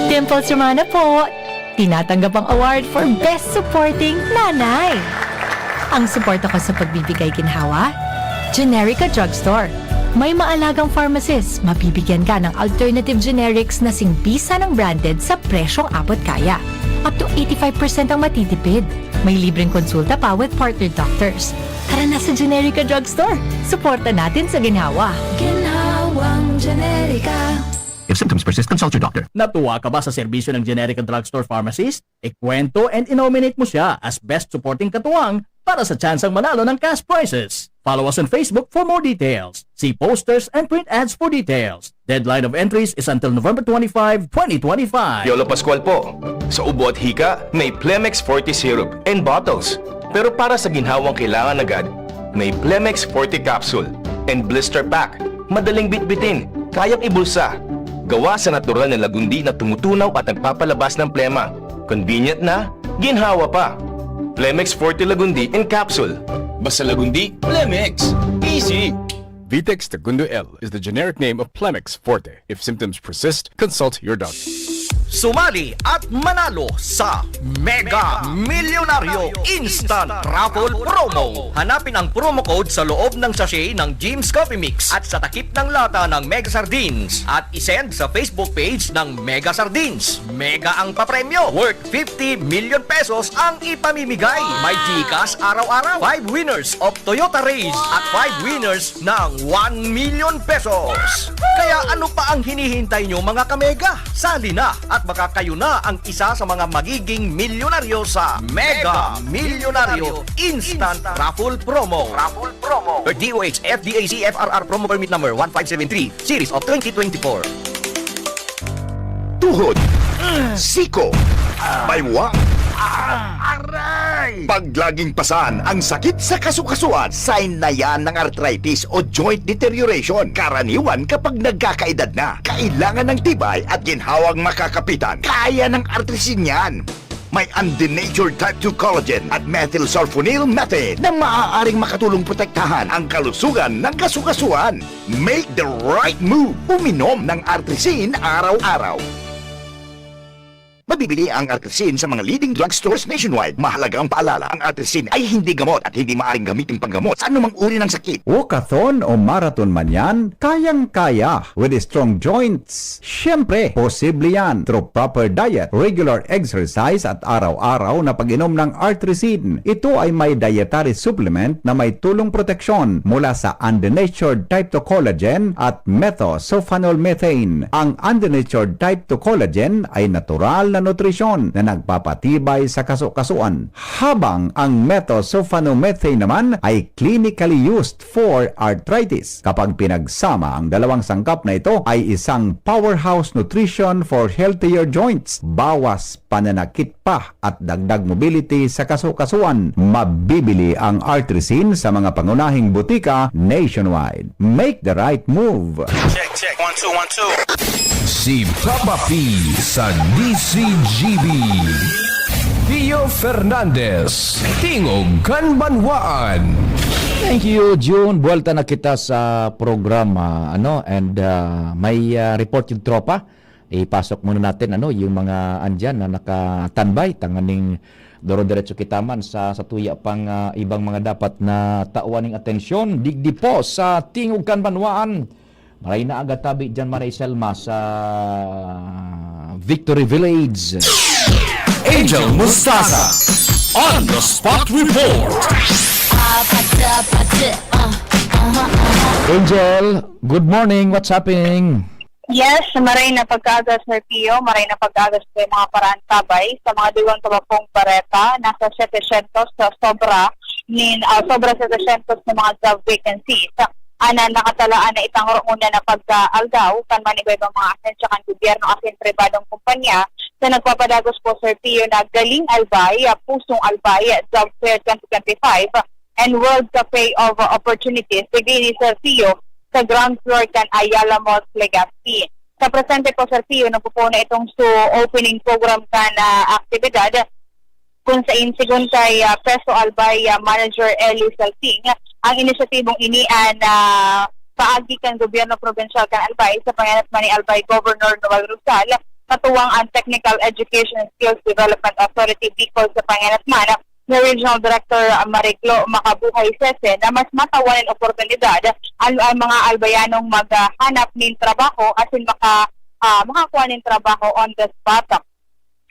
Dimples Romana po! Tinatanggap ang award for Best Supporting Nanay. Ang suporta ko sa pagbibigay ginhawa, Generica Drugstore. May maalagang pharmacist, mabibigyan ka ng alternative generics na singbisa ng branded sa presyong abot kaya. Up to eighty-five percent ang matitipid. May libreng konsulta pa with partner doctors. Tara na sa Generica Drugstore. Suporta natin sa ginhawa. Ginhawang Generica. If symptoms persist, consult your doctor. Natuwa ka ba sa serbisyo ng Generica Drugstore Pharmacist? Ikwento and i-nominate mo siya as Best Supporting Katuwang para sa tsansang manalo ng cash prizes. Follow us on Facebook for more details. See posters and print ads for details. Deadline of entries is until November twenty-five, twenty twenty-five. Piolo Pascual po. Sa ubo at hika, may Plemex Forte Syrup and Bottles. Pero para sa ginhawang kailangan agad, may Plemex Forte Capsule and Blister Pack. Madaling bitbitin, kayang ibulsa. Gawa sa natural na lagundi na tumutunaw at nagpapalabas ng plema. Convenient na, ginhawa pa. Plemex Forte Lagundi in Capsule. Basta Lagundi, Plemex. Easy. Vitex Tagundo L is the generic name of Plemex Forte. If symptoms persist, consult your doctor. Sumali at manalo sa Mega Milyonaryo Instant Raffle Promo. Hanapin ang promo code sa loob ng sachet ng Jim's Coffee Mix at sa takip ng lata ng Mega Sardines at isend sa Facebook page ng Mega Sardines. Mega ang papremyo, worth fifty million pesos ang ipamimigay. May GCash araw-araw, five winners of Toyota Raize at five winners ng one million pesos. Kaya ano pa ang hinihintay nyo, mga kamega? Sali na at baka kayo na ang isa sa mga magiging milyonaryo sa Mega Milyonaryo Instant Raffle Promo. Raffle Promo. Per D O H F D A C F R R Promo Permit Number one five seven three, Series of twenty twenty-four. Tuhod, siko, baywa, aray! Pag laging pasan ang sakit sa kasukasuan, sign na yan ng arthritis o joint deterioration. Karaniwan kapag nagkakaedad na, kailangan ng tibay at ginhawang makakapitan. Kaya ng Artrisin yan. May undenatured type two collagen at methylsulfonyl methane na maaaring makatulong protektahan ang kalusugan ng kasukasuan. Make the right move. Uminom ng Artrisin araw-araw. Mabibili ang Artrisin sa mga leading drugstores nationwide. Mahalagang paalala, ang Artrisin ay hindi gamot at hindi maaaring gamitin panggamot sa anumang uri ng sakit. Walkathon o marathon man yan, kayang-kaya with strong joints. Siyempre, posible yan through proper diet, regular exercise at araw-araw na pag-inom ng Artrisin. Ito ay may dietary supplement na may tulong proteksyon mula sa undenatured type two collagen at methylsulfonyl methane. Ang undenatured type two collagen ay natural na nutrisyon na nagpapatibay sa kasukasuan, habang ang methylsulfonyl methane naman ay clinically used for arthritis. Kapag pinagsama, ang dalawang sangkap na ito ay isang powerhouse nutrition for healthier joints, bawas pananakit pa at dagdag mobility sa kasukasuan. Mabibili ang Artrisin sa mga pangunahing butika nationwide. Make the right move. Check, check. One, two, one, two. Si Papa P sa D C G B. Pio Fernandez, Tingog kan Banwaan. Thank you, June. Buwelta na kita sa programa, ano, and, ah, may, ah, report yung tropa. Ipasok muna natin, ano, yung mga andyan na nakatanbay, tanganing doro-diretso kita man sa, sa tuya pang, ah, ibang mga dapat na tawan ning atensyon. Digdi po sa Tingog kan Banwaan. Maray na aga tabi dyan, Maray Selma, sa Victory Village. Angel Mustasa, on the spot report. Angel, good morning. What's happening? Yes, maray na pagkaaga, Sir Pio. Maray na pagkaaga sa mga paraantabay. Sa mga dugang tabakong bareta, nasa setecientos sa sobra nin, ah, sobra setecientos na mga job vacancies. Ana, nakatalaan na itang roon na pagkaaldaw kan man iba-ibang mga ahensya kan gobyerno asin pribadong kumpanya sa nagpapadagos po, Sir Pio, na Galing Albay, ah, Pusong Albay, Job Fair twenty twenty-five and World Cafe of Opportunities. Digdi ni Sir Pio sa ground floor kan Ayala Malls, Legazpi. Sa presente po, Sir Pio, nagpupuno itong su opening program kan, ah, aktibidad kung sain, sigon kay, ah, Peso Albay, ah, Manager Eli Salting, ang inisyatibong ini an, ah, paagi kan gobyerno probinsyal kan Albay sa pangenot man ni Albay Governor Noel Rosal, katuwang ang Technical Education and Skills Development Authority Bicol sa pangenot man ni Regional Director, ah, Mariglo Makabuhay Sese na mas matawan nin oportunidad ang, ang mga Albayanong maghanap nin trabaho asin maka-, ah, makakuha nin trabaho on the spot.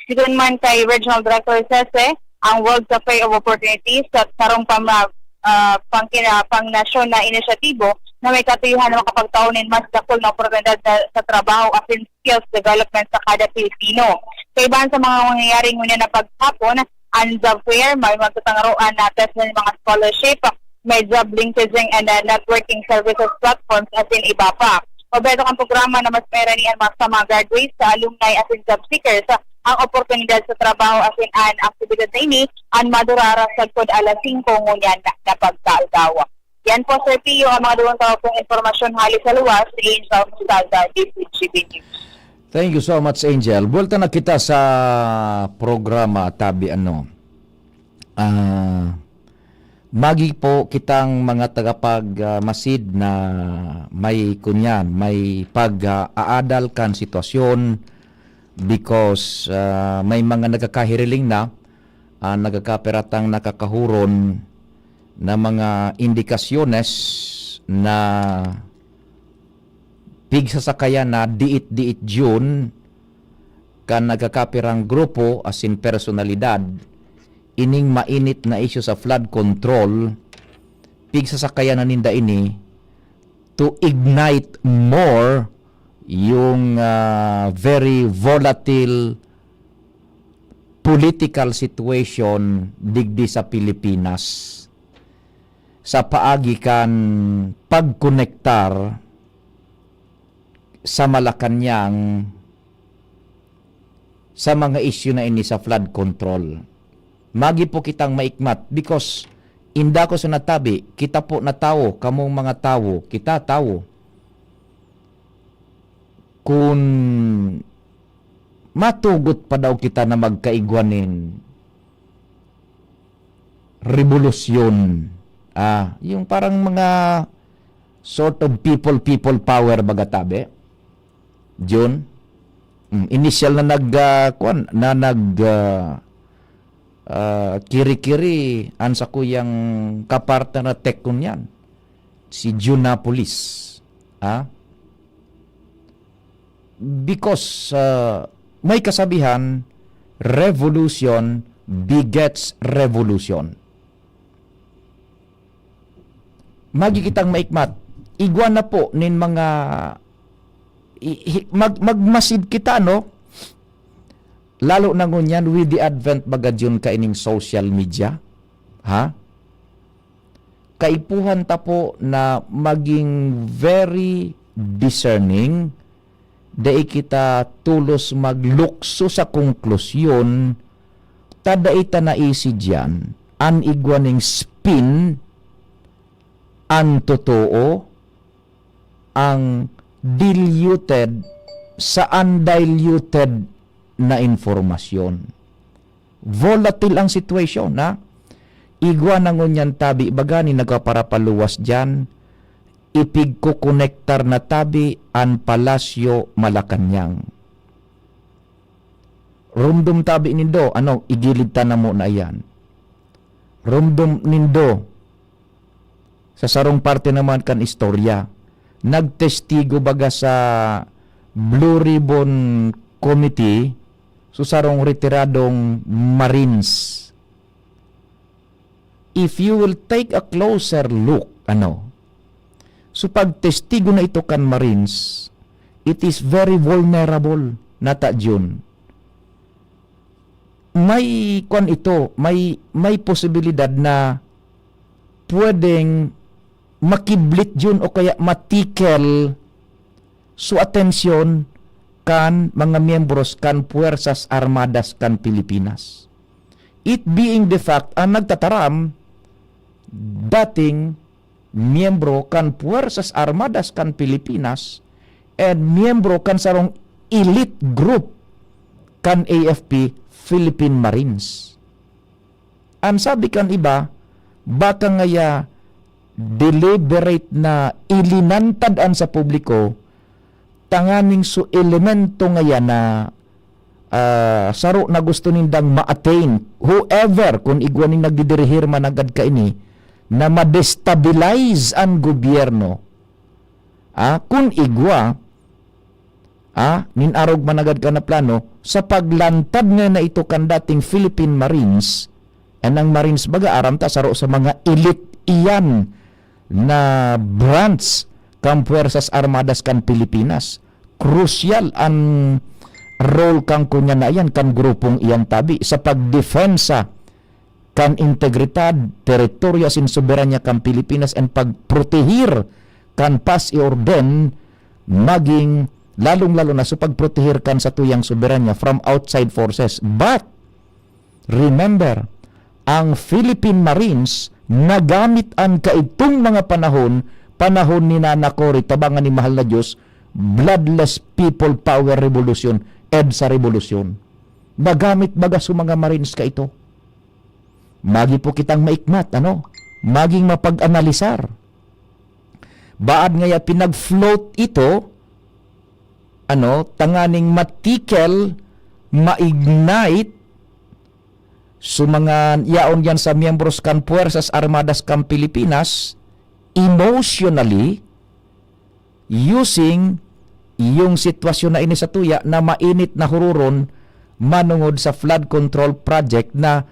Sigon man kay Regional Director Sese, Ang World Cafe of Opportunities sa sarong pama-, ah, pangkina-, pangnasyon na inisyatibo na may katuyohan na makapagtao nin mas dakul na oportunidad sa, sa trabaho asin skills development sa kada Pilipino. Kaibahan sa mga mangyayari ngunyan na paghapon, ang job fair, may magtatangaroan na test ng mga scholarship, may job linkaging and, uh, networking services platforms asin iba pa. Kompleto ang programa na mas mairani an mga, sa mga graduates, sa alumni asin job seekers ang oportunidad sa trabaho asin an aktibidad na ini an madurar sagkod alas singko ngunyan na, na pagkaadlaw. Yan po, Sir Pio, ang mga duwang taon pong impormasyon hali sa luwas, si Angel Moscada, D Z G B News. Thank you so much, Angel. Buwelta na kita sa programa, tabi ano. Ah, magi po kitang mga tagapag, ah, masid na may kunyan, may pag, ah, aadal kan sitwasyon because, ah, may mga nagkakahiriling na, ah, nagkakapiratang nakakahuron na mga indikasyones na pigsasakayan na diit-diit yun kan nagkakapirang grupo asin personalidad, ining mainit na isyu sa flood control, pigsasakayan na ninda ini to ignite more yung, ah, very volatile political situation digdi sa Pilipinas sa paagi kan pagkonektar sa Malacañang sa mga isyu na ini sa flood control. Magi po kitang maikmat because inda ko sa natabi, kita po na tawo, kamong mga tawo, kita tawo. Kun matugot pa daw kita na magkaigwa nin rebolusyon, ah, yung parang mga sort of people, people power baga tabi. Jun? Mm, initial na nag, ah, kwan, na nag, ah, ah, kiri-kiri an sakuyang kapartner na tech kun yan, si Junapolis. Ah? Because, ah, may kasabihan, "Revolution begets revolution." Magi kitang maikmat, igwa na po nin mga i-, hi-, mag-, magmasid kita, no? Lalo na ngunyan with the advent baga dyan kaining social media. Ha? Kaipuhan ta po na maging very discerning, dai kita tolos maglukso sa konklusyon ta dai ta naisi diyan an igwa ning spin, an totoo, ang diluted sa undiluted na impormasyon. Volatile ang situation, ha? Igwa na ngunyan tabi baga nin nagpaparapaluwas diyan, ipigkokonektar na tabi an Palasyo Malacañang. Rumdom tabi nindo, ano, igilid ta na muna iyan. Rumdom nindo, sa sarong parte naman kan istorya, nagtestigo baga sa Blue Ribbon Committee, so sarong retiradong Marines. If you will take a closer look, ano, so pagtestigo na ito kan Marines, it is very vulnerable, nata Jun. May kwan ito, may, may posibilidad na pwedeng makiblit Jun o kaya matikel so atensyon kan mga miyembros kan Puwersas Armadas kan Pilipinas. It being the fact, ang nagtataram, dating miyembro kan Puwersas Armadas kan Pilipinas and miyembro kan sarong elite group kan A F P, Philippine Marines. An sabi kan iba, baka ngaya deliberate na ilinantad an sa publiko tanganing su elemento ngaya na, ah, saro na gusto nindang ma-attain, whoever, kun igwa ning nagdidirihir man nanggad kaini, na ma-destabilize an gobyerno. Ah, kun igwa, ah, nin arog man nanggad ka na plano, sa paglantad nga na ito kan dating Philippine Marines, An ang Marines baga, aram ta, saro sa mga elite iyan na branch kan Puwersas Armadas kan Pilipinas. Krusyal an role kan kunyan na iyan, kan grupong iyan tabi, sa pagdepensa kan integridad, teritoryo asin soberanya kan Pilipinas and pagprotehir kan pas y orden, maging lalong-lalo na sa pagprotehir kan satuyang soberanya from outside forces. But, remember, ang Philippine Marines nagamit an kaidtong mga panahon, panahon ni Nana Cory, tabangan ni mahal na Diyos, bloodless people power revolution, EDSA revolution. Nagamit baga sa mga Marines kaito. Magi po kitang maikmat, ano? Maging mapag-analisar. Baad ngaya pinag-float ito, ano, tanganing matikel, ma-ignite, so mga yaon yan sa miyembros kan Puwersas Armadas kan Pilipinas, emotionally, using yung sitwasyon na ini sa tuya na mainit na hururon manungod sa flood control project na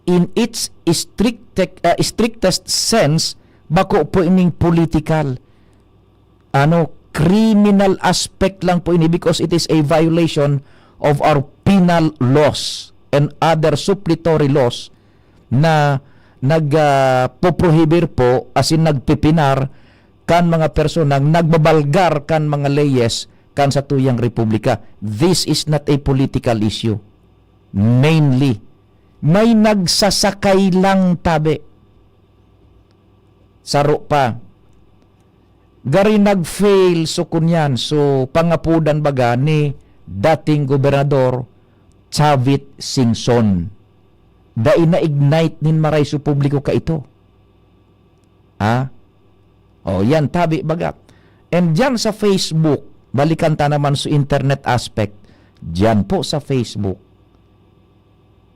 in its strict, ah, strictest sense, bako po ining political, ano, criminal aspect lang po ini because it is a violation of our penal laws and other suppletory laws na nag, ah, poprohibir po, asin nagpipinar kan mga personang nagbabalgar kan mga leyes kan satuyang republika. This is not a political issue. Mainly, may nagsasakay lang tabi. Saro pa. Gari nag-fail so kunyan, so pangapodan baga ni dating Gobernador Chavit Singson. Dai na-ignite nin maray so publiko kaito. Ha? O, yan, tabi baga. And dyan sa Facebook, balikan ta naman sa internet aspect. Dyan po sa Facebook,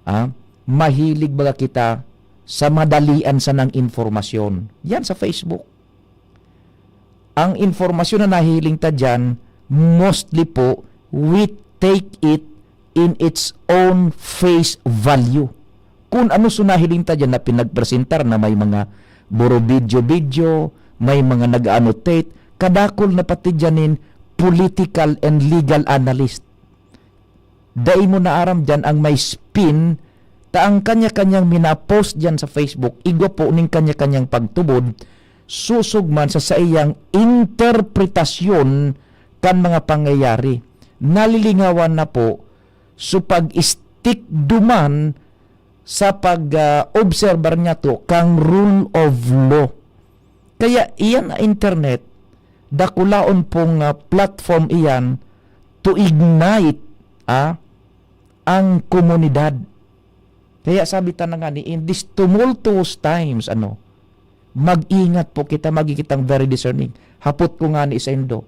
ha? Mahilig baga kita sa madalian sanang impormasyon. Yan sa Facebook. Ang impormasyon na nahihiling ta dyan, mostly po, we take it in its own face value. Kung ano so nahiling ta dyan na pinagpresentar na may mga buro-bidyo-bidyo, may mga nag-annotate, kadakul na pati dyan nin political and legal analyst. Dai mo naaram dyan ang may spin, ta ang kanya-kanyang mina-post dyan sa Facebook, igwa po ning kanya-kanyang pagtubod, susog man sa saiyang interpretasyon kan mga pangyayari. Nalilingawan na po so pag-stick duman sa pag, ah, obserbar niya to kang rule of law. Kaya iyan na internet, dakulaon pong, ah, platform iyan to ignite, ah, ang komunidad. Kaya sabi ta na nga ni, in these tumultuous times, ano, mag-ingat po kita, magiging kitang very discerning. Hapot ko nga ni saindo,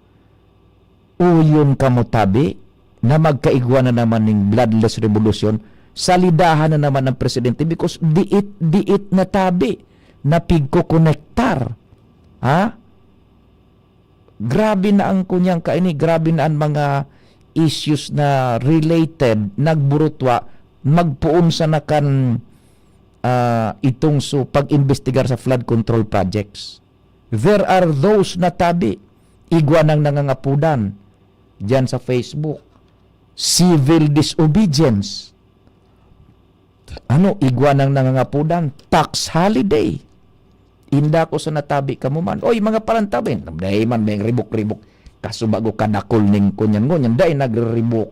uyon kamo tabi na magkaigwa na naman ning bloodless revolution, salidahan na naman ang presidente because diit, diit na tabi na pigkokonektar. Ha? Grabe na ang kunyang kaini, grabe na ang mga issues na related, nagburutwa, magpoon sana kan, ah, itong so pag-imbestigar sa flood control projects. There are those na tabi, igwa nang nangangapodan diyan sa Facebook. Civil disobedience. Ano, igwa nang nangangapodan, tax holiday. Inda ko sa natabi kamo man. Oy, mga parantabi, dai man may ribok-ribok. Kaso bago kadakol ning kunyan-ngunyan, dai nagriribok.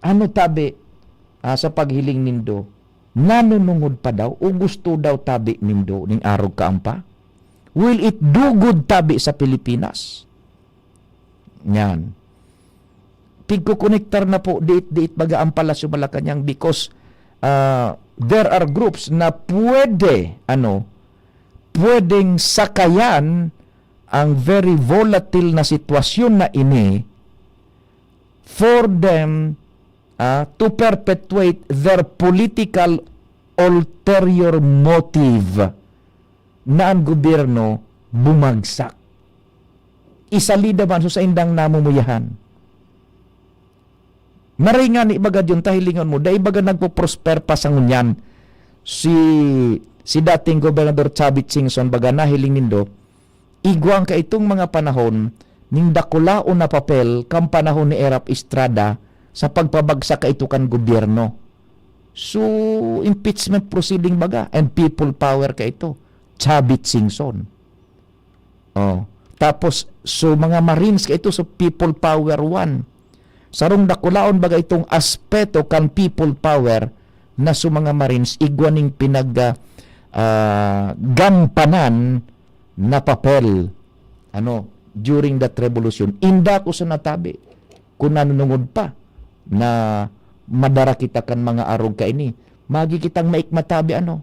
Ano tabi, ah, sa paghiling nindo? Nanunungod pa daw o gusto daw tabi nindo ning arog kaampa? Will it do good tabi sa Pilipinas? Yan. Pigkokonektar na po, diit-diit baga ang Palasyo Malacañang because, ah, there are groups na pwede, ano, pwedeng sakayan ang very volatile na sitwasyon na ini for them, ah, to perpetuate their political ulterior motive na ang gobyerno bumagsak. Isalida man sa saindang namumuyahan. Maray ngani baga diyon ta hilingon mo, dai baga nagpo-prosper pa sa ngunyan si, si dating Gobernador Chavit Singson, baga nahiling nindo, igwa an kaitong mga panahon ning dakulaon na papel kan panahon ni Erap Estrada sa pagpabagsak kaito kan gobyerno. So, impeachment proceeding baga and people power kaito. Chavit Singson. Oh. Tapos, so mga Marines kaito, so people power one. Sarong dakulaon baga itong aspeto kan people power na so mga Marines, igwa ning pinag, ah, ah, gampanan na papel, ano, during that revolution. Inda ko sa natabi, kung nanunungod pa na madara kita kan mga arog kaini. Magi kitang maikmatabi, ano?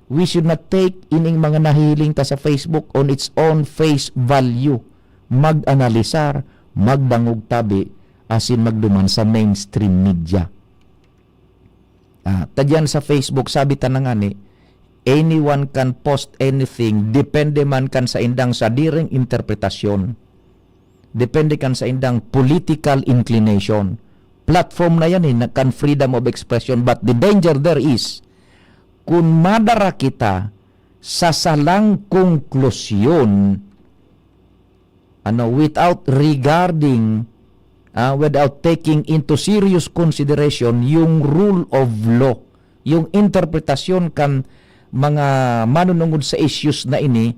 We should not take ining mga nahihiling ta sa Facebook on its own face value. Mag-analisar, magdangog tabi, asin magduman sa mainstream media. Ah, ta diyan sa Facebook, sabi ta na ngani, anyone can post anything, depende man kan sa indang sadiring interpretasyon. Depende kan sa indang political inclination. Platform na yan eh, na kan freedom of expression. But the danger there is, kung madara kita sa salang konklusyon, ano, without regarding, ah, without taking into serious consideration yung rule of law, yung interpretasyon kan mga manunungod sa issues na ini,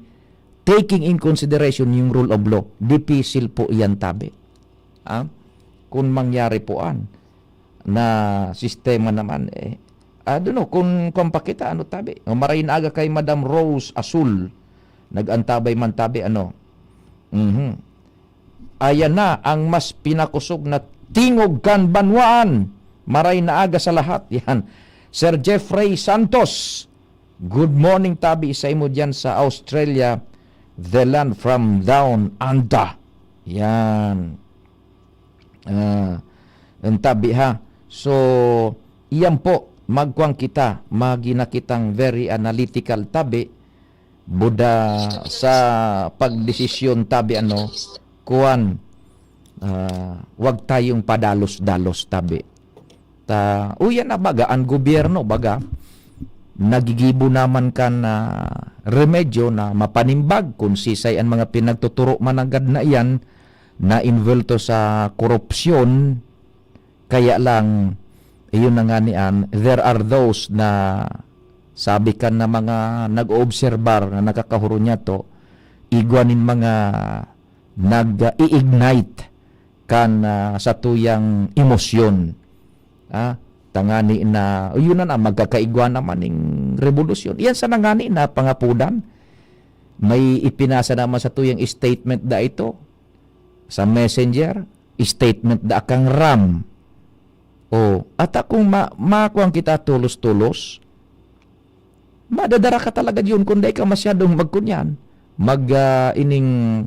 taking in consideration yung rule of law, dipisil po iyan tabi. Ah, kung mangyari po an na sistema naman, eh, I don't know, kung, kung pakita, ano tabi, o maray na aga kay Madam Rose Asul, nag-antabay man tabi, ano. Mhm. Ayan na ang mas pinakosog na tingog kan banwaan. Maray na aga sa lahat. Yan. Sir Jeffrey Santos, good morning tabi sa imo diyan sa Australia, the land from down under. Yan. Ah, ang tabi ha. So, iyan po, magkuan kita, magi na kitang very analytical tabi, buda sa pagdesisyon tabi, ano, kuan, ah, wag tayong padalos-dalos tabi. Ta, uyan na baga, ang gobyerno baga, nagigibo naman kan, ah, remedyo na mapanimbag kun sisay an mga pinagtuturo mananggad na iyan na involto sa korupsyon. Kaya lang, iyon na nga niyan, there are those na sabi kan na mga nag-oobserbar na nakakahuro niya to, igwa nin mga nag-i-ignite kan, ah, satuyang emosyon. Ah, tangani na, yun na na, magkakaigwa naman ning rebolusyon. Iyan sana ngani na pangapudan. May ipinasa naman satuyang statement da ito sa messenger, statement da kang ram. O, ata kung ma-, makuan kita tolos-tolos, madadara ka talaga diyon kung dai ka masyadong magkunyan, mag, ah, ining,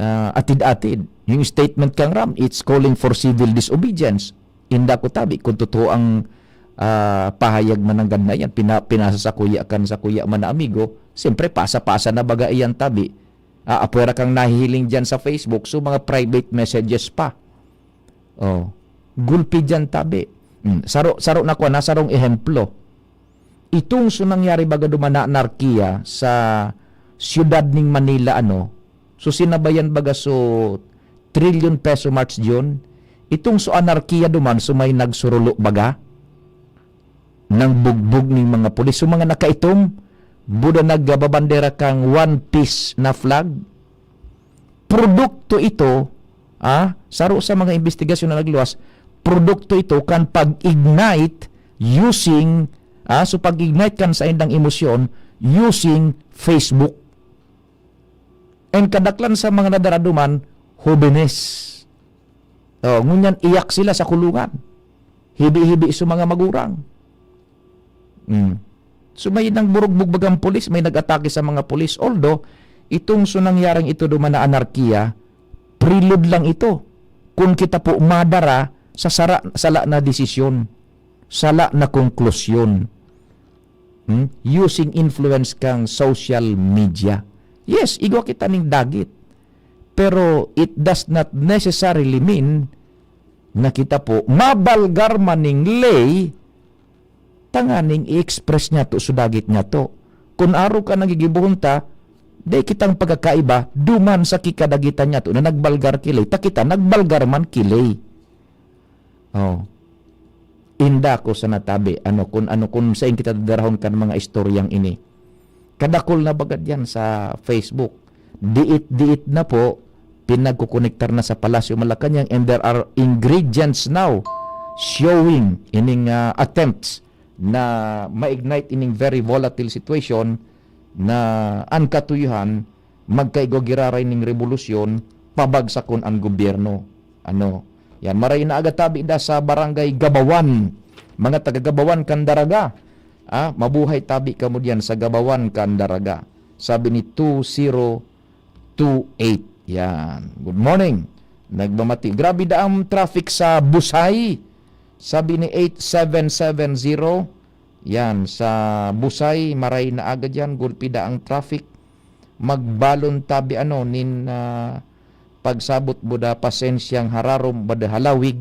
ah, atid-atid. Yung statement kang ram, it's calling for civil disobedience. Inda ko tabi, kung totoo ang, ah, pahayag mananggad na yan, pina-, pinasa sa kuya kan sa kuya man na amigo, siyempre pasa-pasa na baga iyan tabi. Ah, apwera kang nahihiling diyan sa Facebook, so mga private messages pa. Oh, gulpi diyan tabi. Hmm, saro, saro na kuwan, na sarong ehemplo. Itong so nangyari baga duman na anarkiya sa siyudad ning Manila, ano, so sinabayan baga so trillion peso march diyon. Itong so anarkiya duman, so may nagsurulo baga nang bugbog ning mga pulis. So mga nakaitom, buda nagbabandera kang One Piece na flag. Produkto ito, ah, saro sa mga investigasyon na nagluwas, produkto ito kan pag-ignite using, ah, so pag-ignite kan saindang emosyon using Facebook. And kadaklan sa mga nadaraduman, hobenes. Oh, ngunyan iyak sila sa kulungan. Hibi-hibi sa mga magurang. Mm. So, may nang burugbog bagang pulis, may nag-atake sa mga pulis. Although, itong so nangyaring ito duman na anarkiya, prelude lang ito. Kung kita po madara sa sara-, sala na desisyon, sala na konklusyon, hmm, using influence kang social media. Yes, igwa kita ning dagit. Pero it does not necessarily mean na kita po mabalgar man ning ley, tanganing i-express niyato sa dagit niyato. Kun arog kan gigibohon ta, dai kitang pagkakaiba duman sa kikadagitan niyato na nagbalgar ki ley, ta kita nagbalgar man ki ley. Oh. Inda ko sa natabi, ano, kun ano, kun sain kita dadarahon kan mga istoryang ini. Kadakul na bagad yan sa Facebook. Diit-diit na po, pinagkukonektar na sa Palasyo Malacañang, and there are ingredients now showing ining, ah, attempts na ma-ignite ining very volatile situation na an katuyohan, magkaigwa giraray ning rebolusyon, pabagsakon an gobyerno. Ano? Yan, maray na aga tabi da sa Barangay Gabawan. Mga taga Gabawan kan Daraga. Ah, mabuhay tabi kamo diyan sa Gabawan kan Daraga. Sabi ni two zero two eight. Yan. Good morning. Nagmamati. Grabe da ang traffic sa Busay. Sabi ni eight seven seven zero. Yan, sa Busay, maray na aga diyan, gulpi da ang traffic. Magbalon tabi ano, nin, ah, pagsabot bo da pasensyang hararom, bada halawig,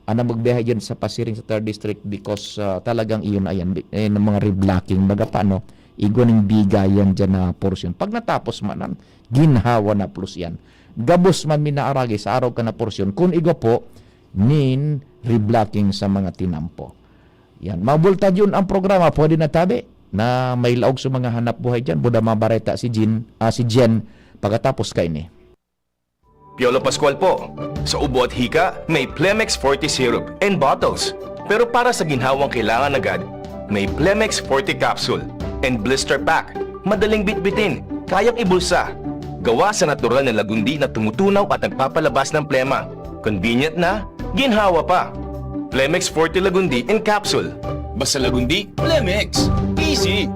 ana magbiyahe diyan sa Pasiring sa third District because, ah, talagang iyon na yan, bi-, eh, ng mga reblocking, baga pa, ano, igwa ning bigayan diyan na porsyon. Pag natapos man, an, ginhawa na plus yan. Gabos man minaaragi sa araw ka na porsyon, kun igwa po, nin reblocking sa mga tinampo. Yan. Mabultad yun ang programa. Pwede na tabi na may laog sa mga hanap buhay dyan. Buda mabareta si Jean, ah, si Jen. Pagkatapos kaini. Piolo Pascual po. Sa ubo at hika, may Plemex Forte Syrup and bottles. Pero para sa ginhawang kailangan agad, may Plemex Forte Capsule and Blister Pack. Madaling bitbitin, kayang ibulsa. Gawa sa natural na lagundi na tumutunaw at nagpapalabas ng plema. Convenient na, ginhawa pa. Plemex Forte Lagundi in Capsule. Basta Lagundi, Plemex. Easy!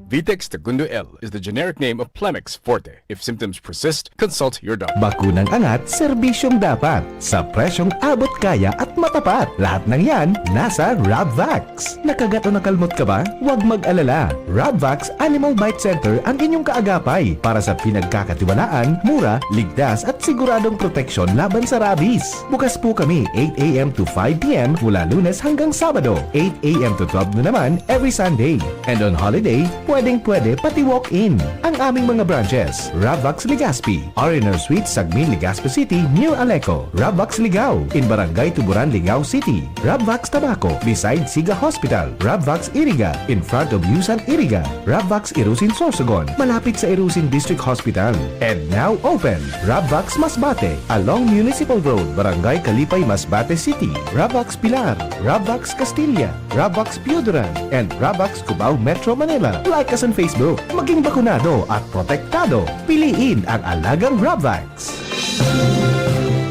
Vitex Tagundo L is the generic name of Plemex Forte. If symptoms persist, consult your doctor. Bakunang angat, serbisyong dapat, sa presyong abot kaya at matapat. Lahat ng yan, nasa Rabvax. Nakagat o nakalmot ka ba? Huwag mag-alala. Rabvax Animal Bite Center ang inyong kaagapay para sa pinagkakatiwalaan, mura, ligtas at siguradong proteksyon laban sa rabies. Bukas po kami eight a.m. to five p.m. mula Lunes hanggang Sabado, eight a.m. to twelve noon naman every Sunday. And on holiday, pwedeng-pwede pati walk-in. Ang aming mga branches, Rabvax Legazpi, R and R Suite, Sagmin, Legazpi City, near Aleco, Rabvax Ligao, in Barangay Tuburan, Ligao City, Rabvax Tabaco, beside Siga Hospital, Rabvax Iriga, in front of Yusan Iriga, Rabvax Irusin Sorsogon, malapit sa Irusin District Hospital. And now open, Rabvax Masbate, along Municipal Road, Barangay Kalipay, Masbate City, Rabvax Pilar, Rabvax Castilla, Rabvax Pioduran, and Rabvax Cubao, Metro Manila. Like us on Facebook. Maging bakunado at protektado. Piliin ang alagang Rabvax.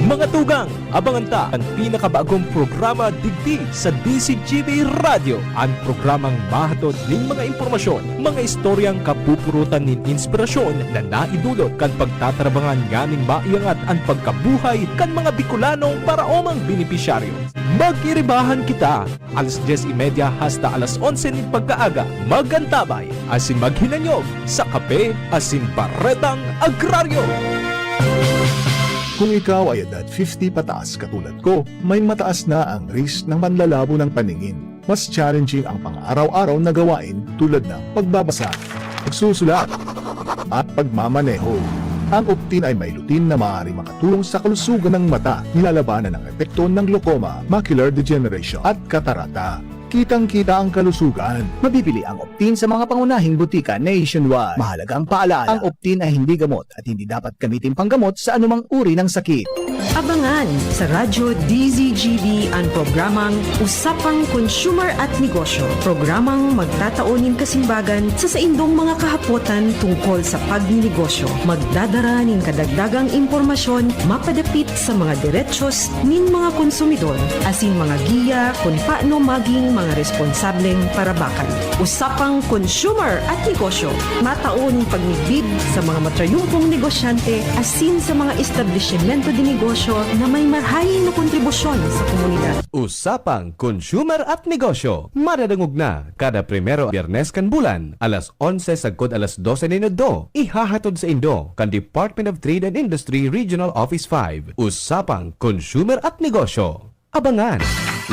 Mga tugang, abangan ta an pinakabagong programa digdi sa D Z G B Radyo, an programang mahatod nin mga impormasyon, mga istoryang kapupurutan nin inspirasyon na naidulot kan pagtatarabangan nganing maiangat an pagkabuhay kan mga Bicolanong paraomang benepisyaryo. Magiribahan kita! Alas dyes y media hasta alas onse nin pagkaaga, mag-antabay asin maghinanyog sa Kape asin Baretang Agraryo. Kung ikaw ay edad fifty pataas katulad ko, may mataas na ang risk ng panlalabo ng paningin. Mas challenging ang pang-araw-araw na gawain tulad ng pagbabasa, pagsusulat, at pagmamaneho. Ang Optin ay may lutein na maaaring makatulong sa kalusugan ng mata, nilalabanan ang epekto ng glaucoma, macular degeneration, at katarata. Kitang-kita ang kalusugan. Mabibili ang Optin sa mga pangunahing butika nationwide. Mahalagang paalala, ang Optin ay hindi gamot at hindi dapat gamitin panggamot sa anumang uri ng sakit. Abangan sa Radyo D Z G B an programang Usapang Consumer at Negosyo, programang magtatao nin kasimbagan sa saindong mga kahapotan tungkol sa pagninegosyo. Magdadara nin kadagdagang impormasyon mapadapit sa mga derechos nin mga konsumidor asin mga giya kun paano maging mga responsableng parabakan. Usapang Consumer at Negosyo, matao nin pagmidbid sa mga matrayumpong negosyante asin sa mga establisimento de negosyo na may marhaing na kontribusyon sa komunidad. Usapang Consumer at Negosyo, madadangog na kada primero, Biyernes kan bulan, alas onse sagkod alas dose nin udto. Ihahatod saindo kan Department of Trade and Industry Regional Office five. Usapang Consumer at Negosyo. Abangan.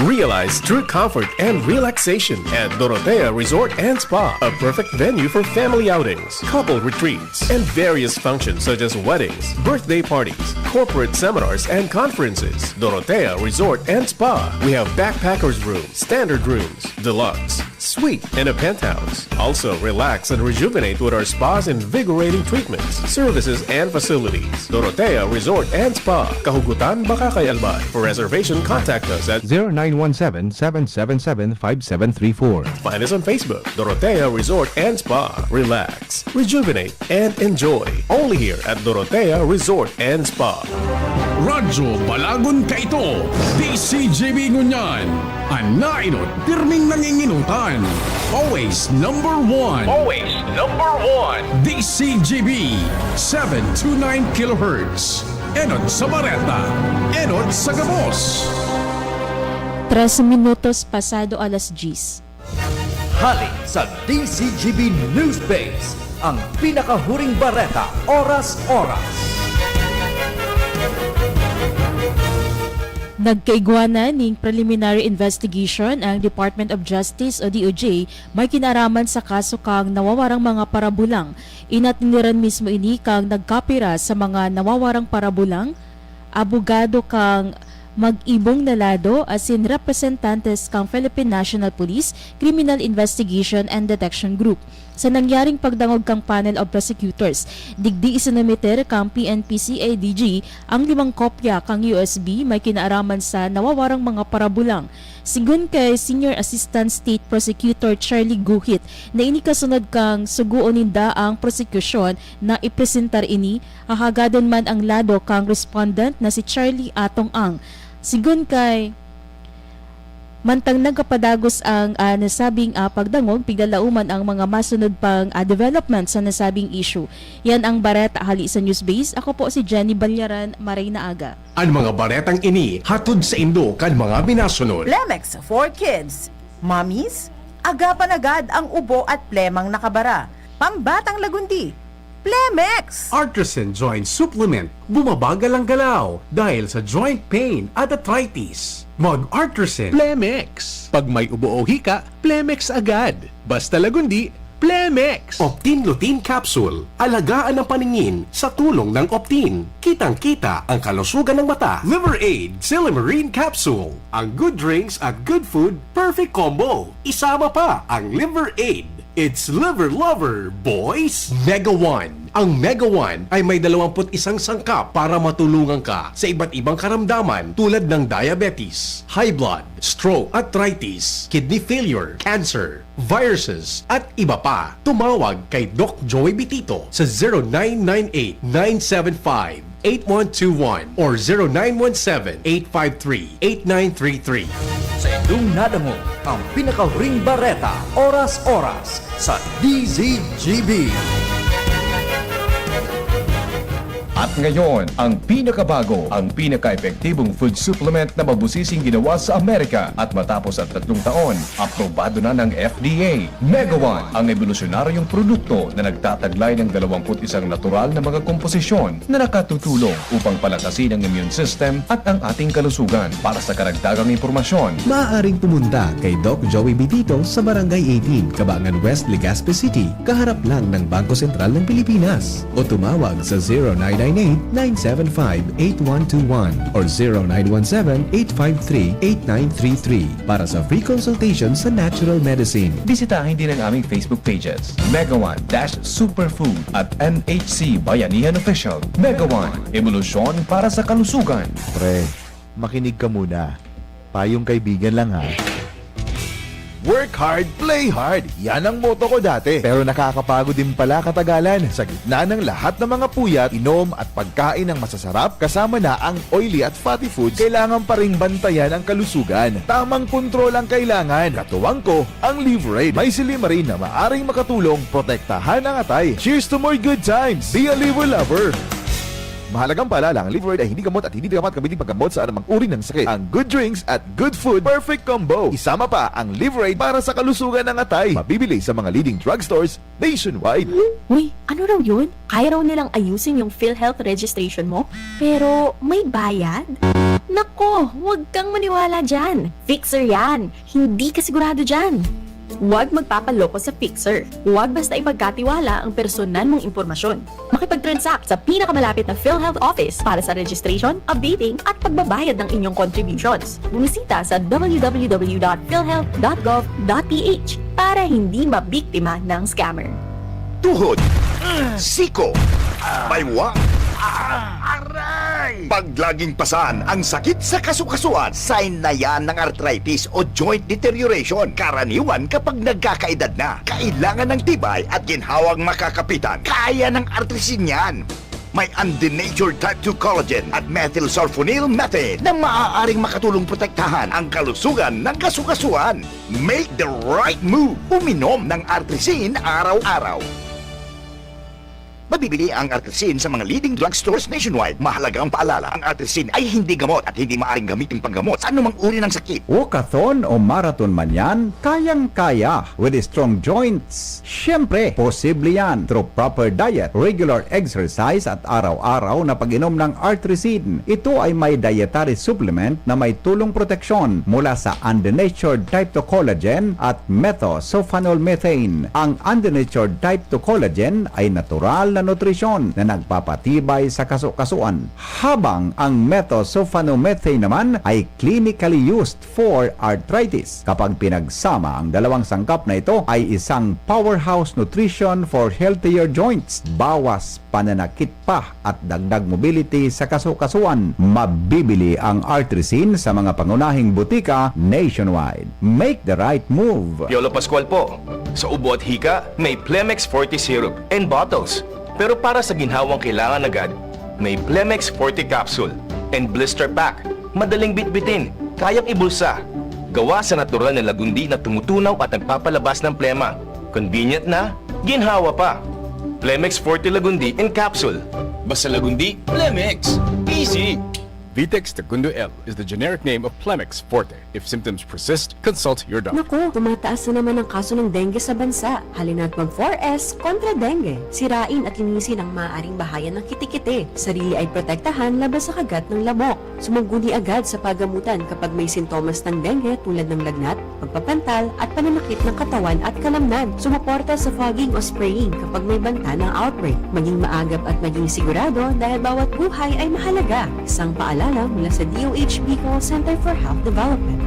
Realize true comfort and relaxation at Dorotea Resort and Spa, a perfect venue for family outings, couple retreats, and various functions such as weddings, birthday parties, corporate seminars, and conferences. Dorotea Resort and Spa. We have backpackers room, standard rooms, deluxe, suite, and a penthouse. Also, relax and rejuvenate with our spa's invigorating treatments, services, and facilities. Dorotea Resort and Spa, Kahugutan, Bacacay, Albay. For reservation, contact us at zero nine one seven, seven seven seven, five seven three four. Find us on Facebook, Dorotea Resort and Spa. Relax, rejuvenate, and enjoy. Only here at Dorotea Resort and Spa. Radyo Balagon kaito, D C G B ngunyan. An nainot, pirming nanginginutan. Always number one. Always number one. D C G B, seven two nine kilohertz. Enot sa bareta, enot sa gabos. Trese minutos pasado alas diyes. Hali sa D C G B News Base, ang pinakahuring bareta, oras-oras. Nagkaigwa na ning preliminary investigation ang Department of Justice o D O J may kinaraman sa kaso kang nawawarang mga parabulang. Inatiniran mismo ini kang nagkapira sa mga nawawarang parabulang, abogado kang mag-ibong na lado asin representantes kang Philippine National Police Criminal Investigation and Detection Group. Sa nangyaring pagdangog kang panel of prosecutors, digdi isinumiter kang P N P C I D G ang limang kopya kang U S B may kinaaraman sa nawawarang mga parabulang. Sigon kay Senior Assistant State Prosecutor Charlie Guhit na ini kasunod kang sugoon ninda ang prosekusyon na ipresentar ini, hahagadon man ang lado kang respondent na si Charlie Atong Ang. Sigon kay Mantang nagkapadagos ang, ah, nasabing, ah, pagdangog, piglalauman ang mga masunod pang, ah, development sa nasabing issue. Yan ang bareta hali sa Newsbase. Ako po si Jenny Balyaran. Maray na aga. An mga baretang ini hatod saindo kan mga minasunod. Plemex for Kids. Mommies, agapan agad ang ubo at plemang nakabara. Pambatang lagundi. Plemex! Artresin Joint Supplement, bumabagal ang galaw dahil sa joint pain at arthritis. Mag-Artresin. Plemex. Pag may ubo o hika, Plemex agad. Basta lagundi, Plemex. Optin Lutein Capsule, alagaan ang paningin sa tulong ng Optin. Kitang-kita ang kalusugan ng mata. Liver Aid, Silymarin Capsule. Ang good drinks at good food, perfect combo. Isama pa ang Liver Aid. It's Liver Lover, boys! Mega One. Ang Mega One ay may dalawampu't isang sangkap para matulungan ka sa iba't ibang karamdaman tulad ng diabetes, high blood, stroke, arthritis, kidney failure, cancer, viruses, at iba pa. Tumawag kay Doc Joey Bitito sa zero nine nine eight, nine seven five, eight one two one or zero nine one seven, eight five three, eight nine three three. Sa indong nadangog ang pinakahuring bareta, oras-oras sa D Z G B. At ngayon, ang pinakabago, ang pinaka-epektibong food supplement na mabusising ginawa sa Amerika. At matapos ang tatlong taon, aprobado na ng F D A. Mega One, ang ebolusyonaryong produkto na nagtataglay ng dalawampu't isang natural na mga komposisyon na nakatutulong upang palakasin ang immune system at ang ating kalusugan. Para sa karagdagang impormasyon, maaaring pumunta kay Doc Joey Bitito sa Barangay eighteen, Cabangan West, Legazpi City, kaharap lang ng Bangko Sentral ng Pilipinas. O tumawag sa zero nine nine eight, nine seven five, eight one two one or zero nine one seven, eight five three, eight nine three three para sa free consultation sa natural medicine. Bisitahin din ang aming Facebook pages, Mega One dash Superfood at N H C Bayanihan Official. Mega One, ebolusyon para sa kalusugan. Pre, makinig ka muna. Payong kaibigan lang, ha. Work hard, play hard. Yan ang motto ko dati. Pero nakakapagod din pala katagalan. Sa gitna ng lahat ng mga puyat, inom at pagkain ng masasarap, kasama na ang oily at fatty foods, kailangan pa ring bantayan ang kalusugan. Tamang kontrol ang kailangan. Katuwang ko, ang Liver Aid. May silymarin na maaring makatulong protektahan ang atay. Cheers to more good times! Be a Liver Lover! Mahalagang paalala, ang Liver Aid ay hindi gamot at hindi dapat gamitin paggamot sa anumang uri ng sakit. Ang good drinks at good food, perfect combo. Isama pa ang Liver Aid para sa kalusugan ng atay. Mabibili sa mga leading drugstores nationwide. Uy, ano raw yun? Kaya raw nilang ayusin yung PhilHealth registration mo, pero may bayad? Nako, huwag kang maniwala dyan. Fixer yan. Hindi ka sigurado dyan. Huwag magpapaloko sa fixer. Huwag basta ipagkatiwala ang personal mong impormasyon. Makipag-transact sa pinakamalapit na PhilHealth office para sa registration, updating, at pagbabayad ng inyong contributions. Bumisita sa w w w dot philhealth dot gov dot p h para hindi mabiktima ng scammer. Tuhod, siko, baywa, aray! Pag laging pasan ang sakit sa kasukasuan, sign na yan ng arthritis o joint deterioration. Karaniwan kapag nagkakaedad na, kailangan ng tibay at ginhawang makakapitan. Kaya ng Artrisin yan. May undenatured type two collagen at methylsulfonyl methane na maaaring makatulong protektahan ang kalusugan ng kasukasuan. Make the right move. Uminom ng Artrisin araw-araw. Mabibili ang Artrisin sa mga leading drugstores nationwide. Mahalagang paalala, ang Artrisin ay hindi gamot at hindi maaaring gamitin panggamot sa anumang uri ng sakit. Walkathon o marathon man yan, kayang-kaya with strong joints. Siyempre, posible yan through proper diet, regular exercise at araw-araw na pag-inom ng Artrisin. Ito ay may dietary supplement na may tulong proteksyon mula sa undenatured type two collagen at methylsulfonyl methane. Ang undenatured type two collagen ay natural na nutrisyon na nagpapatibay sa kasukasuan, habang ang methylsulfonyl methane naman ay clinically used for arthritis. Kapag pinagsama, ang dalawang sangkap na ito ay isang powerhouse nutrition for healthier joints. Bawas pananakit pa at dagdag mobility sa kasukasuan. Mabibili ang Artrisin sa mga pangunahing butika nationwide. Make the right move! Piolo Pascual po. Sa ubo at hika, may Plemex Forte Syrup and bottles. Pero para sa ginhawang kailangan agad, may Plemex Forte Capsule and Blister Pack. Madaling bitbitin, kayang ibulsa. Gawa sa natural na lagundi na tumutunaw at nagpapalabas ng plema. Convenient na, ginhawa pa. Plemex Forte Lagundi in Capsule. Basta Lagundi, Plemex. Easy! Vitex Tagundo L is the generic name of Plemex Forte. If symptoms persist, consult your doctor. Naku, tumataas na naman ang kaso ng dengue sa bansa. Halina't mag four S kontra dengue. Sirain at linisin ang maaaring bahayan ng kitikite. Sarili ay protektahan laban sa kagat ng lamok. Sumangguni agad sa pagamutan kapag may sintomas ng dengue tulad ng lagnat, pagpapantal, at pananakit ng katawan at kalamnan. Sumuporta sa fogging o spraying kapag may banta ng outbreak. Maging maagap at maging sigurado dahil bawat buhay ay mahalaga. Isang paalala mula sa D O H Bicol Center for Health Development.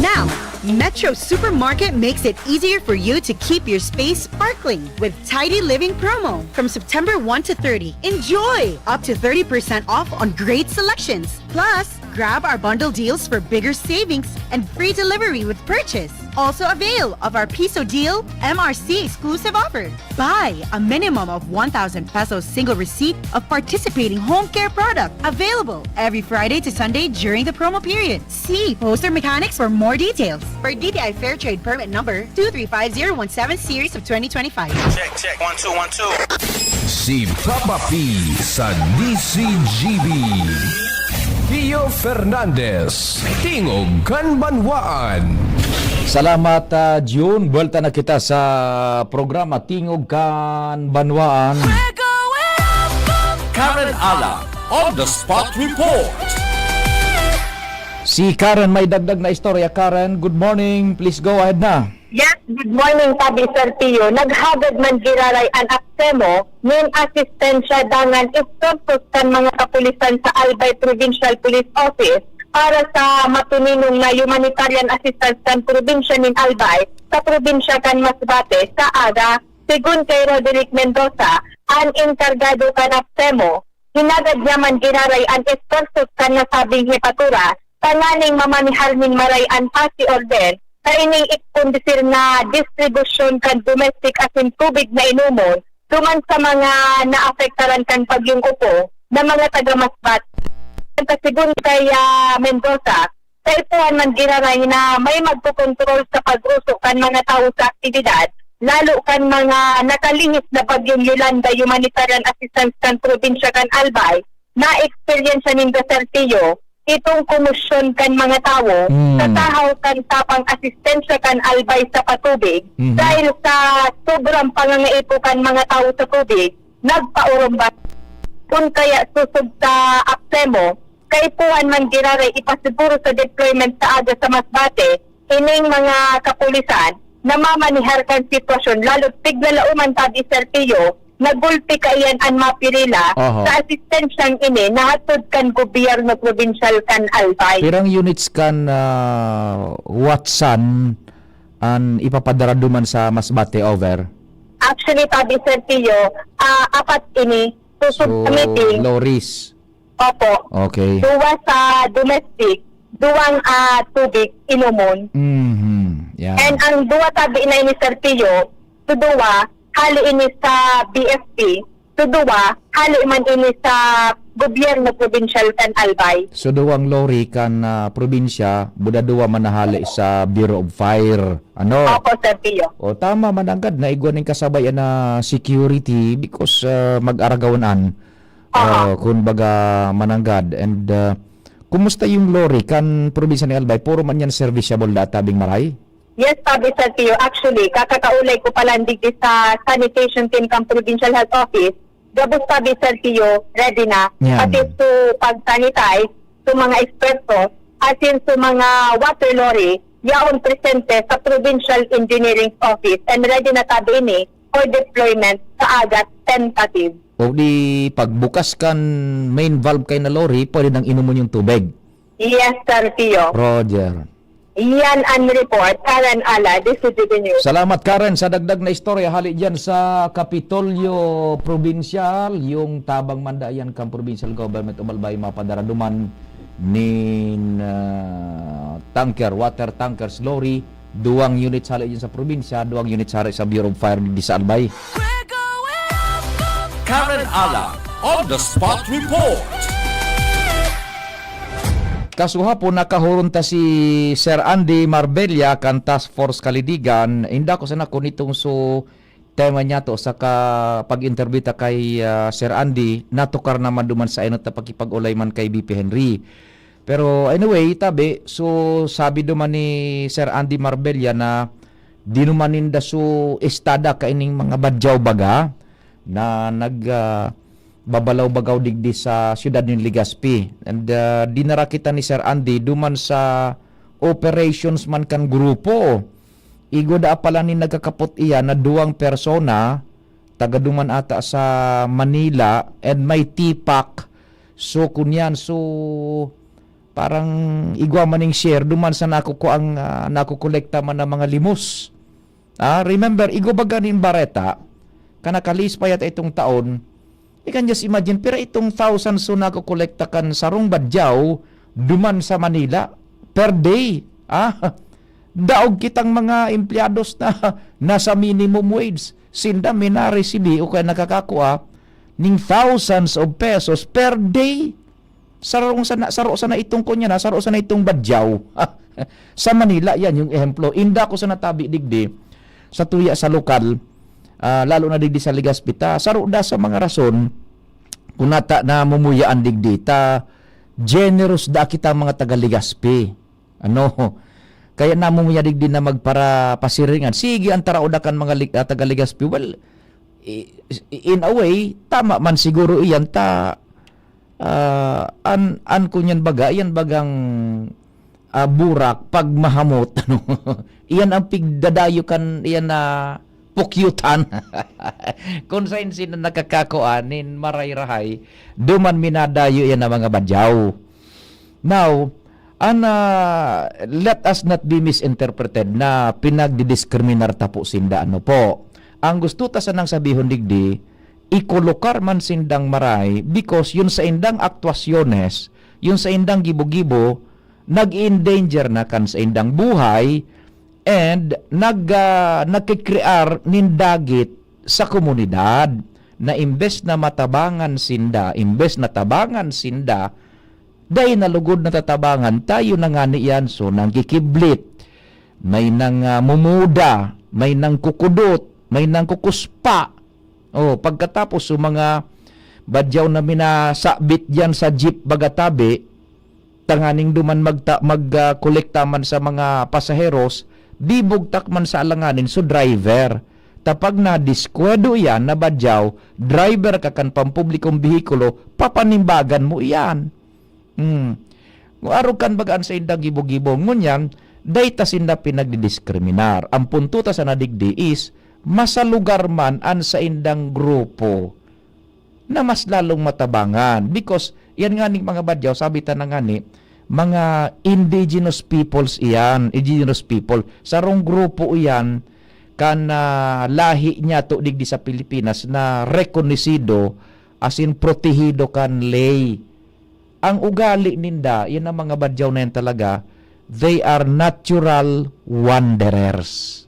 Now, Metro Supermarket makes it easier for you to keep your space sparkling with Tidy Living promo from September one to thirty. Enjoy up to thirty percent off on great selections. Plus, grab our bundle deals for bigger savings and free delivery with purchase. Also avail of our Piso Deal M R C exclusive offer. Buy a minimum of one thousand pesos single receipt of participating home care product. Available every Friday to Sunday during the promo period. See poster mechanics for more details. Per D T I Fair Trade Permit Number two three five zero one seven Series of twenty twenty-five. Check, check. One, two, one, two. Si Papa P sa D C G B. Pio Fernandez, Tingog kan Banwaan. Salamat, ah, June. Buwelta na kita sa programa Tingog kan Banwaan. Karen Ala, on the spot report. Si Karen may dagdag na istorya. Karen, good morning. Please go ahead na. Yes, good morning, Pabi Sir Pio. Naghagad man giraray an APSEMO nin asistensya dangan esfuerzos kan mga kapulisan sa Albay Provincial Police Office para sa matuninong na humanitarian assistance kan probinsya nin Albay sa probinsya kan Masbate sa aga. Segun kay Roderick Mendoza, an enkargado kan APSEMO, hinagad niya man giraray an esfuerzos kan nasabing hepatura tanganing mamanihar nin maray an pasi order kaining ekondisir na distribusyon kan domestic asin tubig na inomon duman sa mga naapektaran kan Bagyong Opo na mga taga Masbate. Segun kay, ah, Mendoza, kaipuhan man giraray na may magkokontrol sa pag-uso kan mga tawo sa aktibidad, lalo kan mga nakalihis na Bagyong Yolanda humanitarian assistance kan probinsya kan Albay, na eksperyensya nin Desiertillo, itong komosyon kan mga tawo sa tahaw kan tapang asistensya kan Albay sa patubig dahil sa sobrang pangangaipo kan mga tawo sa tubig, nagpaurumbat. Kun kaya sosog sa APSEMO, kaipuhan man giraray ipasiguro sa deployment sa aga sa Masbate, ining mga kapulisan na mamanihar kan sitwasyon, lalo't piglalauman tabi, Sir Pio, nagulpi kaiyan an mapirila Aha. sa asistensyang ini na hatod kan gobyerno probinsyal kan Albay. Pirang units kan, ah, Watson an ipapadara duman sa Masbate, over? Actually, tabi, Sir Pio, ah, apat ini. So, So, submitting. lorries. Opo. Okay. Duwa sa domestic, duwang, ah, tubig, inumon. Mhm. Yan. And ang duwa tabi na ini, Sir Pio, so duwa, hali ini sa B F P, so duwa, hali man ini sa gobyerno probinsyal kan Albay. So, duwang lorry kan, ah, probinsya, buda duwa man nahali sa Bureau of Fire. Ano? Opo, Sir Pio. O, tama, mananggad na igwa ning kasabay na security because, ah, mag-aragawan an, Aha. ah, kun baga, mananggad. And, ah, kumusta yung lorry kan probinsya ni Albay? Puro man yan serviceable da tabing maray? Yes, tabi, Sir Pio. Actually, kakakaulay ko pa lang digdi sa sanitation team kan Provincial Health Office. Gabos tabi, Sir Pio, ready na. Yan. Pati sa pag-sanitize, sa mga eksperto, asin sa mga water lorry, yaon presente sa Provincial Engineering Office and ready na tabi ini for deployment sa agat tentative. O di, pagbukas kan main valve kay na lorry, pwede nang inumon yung tubig. Yes, Sir Pio. Roger. Iyan an report, Karen Ala, D C T V News. Salamat, Karen, sa dagdag na istorya hali diyan sa Kapitolyo Probinsyal, yung tabang manda iyan kan Provincial Government of Albay, mapadara duman nin, ah, tanker, water tankers, lorry, duwang units hali diyan sa probinsya, duwang units hali sa Bureau of Fire di sa Albay. We're going up, up, Karen Ala on the spot report. Kasuhapon, nakahuron ta si Sir Andy Marbella kan Task Force Kalidigan. Inda ko sana kun itong so tema niya to sa ka-, pag-interview ta kay, ah, Sir Andy, natukar naman duman sa inot na pakipag-ulay man kay B P Henry. Pero anyway, tabi, so sabi duman ni Sir Andy Marbella na dinuman ninda so estada kaining mga badyaw baga na nag, ah, babalaw-bagaw digdi sa siyudad nin Legazpi. And, ah, dinara kita ni Sir Andy duman sa operations man kan grupo. Igwa daa pala nin nagkakapot iyan na duwang persona, taga duman ata sa Manila, and may tipak. So, kunyan, so, parang igwa man ning share, duman sa nakukuang, ah, nakukolekta man na mga limos. Ah, remember, igwa baga nin bareta, kan nakalis pa yata itong taon, you can just imagine, pira itong thousands so nakokolekta kan sarong badyaw duman sa Manila per day. Ah, daog kitang mga empleyados na nasa minimum wage. Sinda may naresibi o kaya nakakakua ning thousands of pesos per day. Sarong sana, saro sana itong kunya na, saro sana itong badyaw. Sa Manila, yan yung ehemplo. Inda ko sa natabi digdi, sa tuya sa lokal, ah, lalo na digdi sa Legazpi ta. Saro da sa mga rason kung nata namumuyaan digdi ta, generous da kita mga taga Legazpi. Ano? Kaya namumuya digdi na magpara pasiringan. Sige, ang taraoda kan mga lig-, ah, taga Legazpi. Well, i-, i-, in a way, tama man siguro iyan ta, ah, an, an kunyan baga, iyan bagang, ah, burak, pag mahamot, ano? Iyan ang pigdadayo kan, iyan na pukyutan. Kung sain sino nakakakua nin maray-rahay, duman minadayo iyan ang mga badyaw. Now, an, ah, let us not be misinterpreted na pinagdidiskriminar ta po sinda, ano po. Ang gusto ta sanang sabihon digdi, ikolokar man sindang maray because yun saindang aktuasyones, yun saindang gibo-gibo, nag-i-endanger na kan saindang buhay, and nag-, ah, nagkikrear nin dagit sa komunidad na imbes na matabangan sinda, imbes na tabangan sinda, dai na lugod natatabangan, tayo na ngani iyan. So, nangkikiblit, may nang, ah, mumuda, may nangkukudot, may nangkukuspa. Oh, pagkatapos, so mga badyaw na minasabit diyan sa jeep baga tabi, tanganing duman magta-, mag, ah, kolekta man sa mga pasaheros, bibugtak man sa alanganin so driver. Ta pag nadiskwado iyan na badyaw, driver ka kan pampublikong behikulo, papanimbagan mo iyan. Hmm. Kung arog kan baga an saindang gibo-gibo, ngunyan, dai ta sinda pinagdidiskriminar. Ang punto ta sana digdi is, masalugar man an saindang grupo na mas lalong matabangan. Because, yan nga ning mga Badyaw, sabi ta na nga ni, mga indigenous peoples iyan, indigenous people. Sarong grupo iyan kan, ah, lahi niya to digdi sa Pilipinas na rekonosido, as in, protehido kan ley. Ang ugali ninda, yan ang mga Badyaw na yan talaga, they are natural wanderers.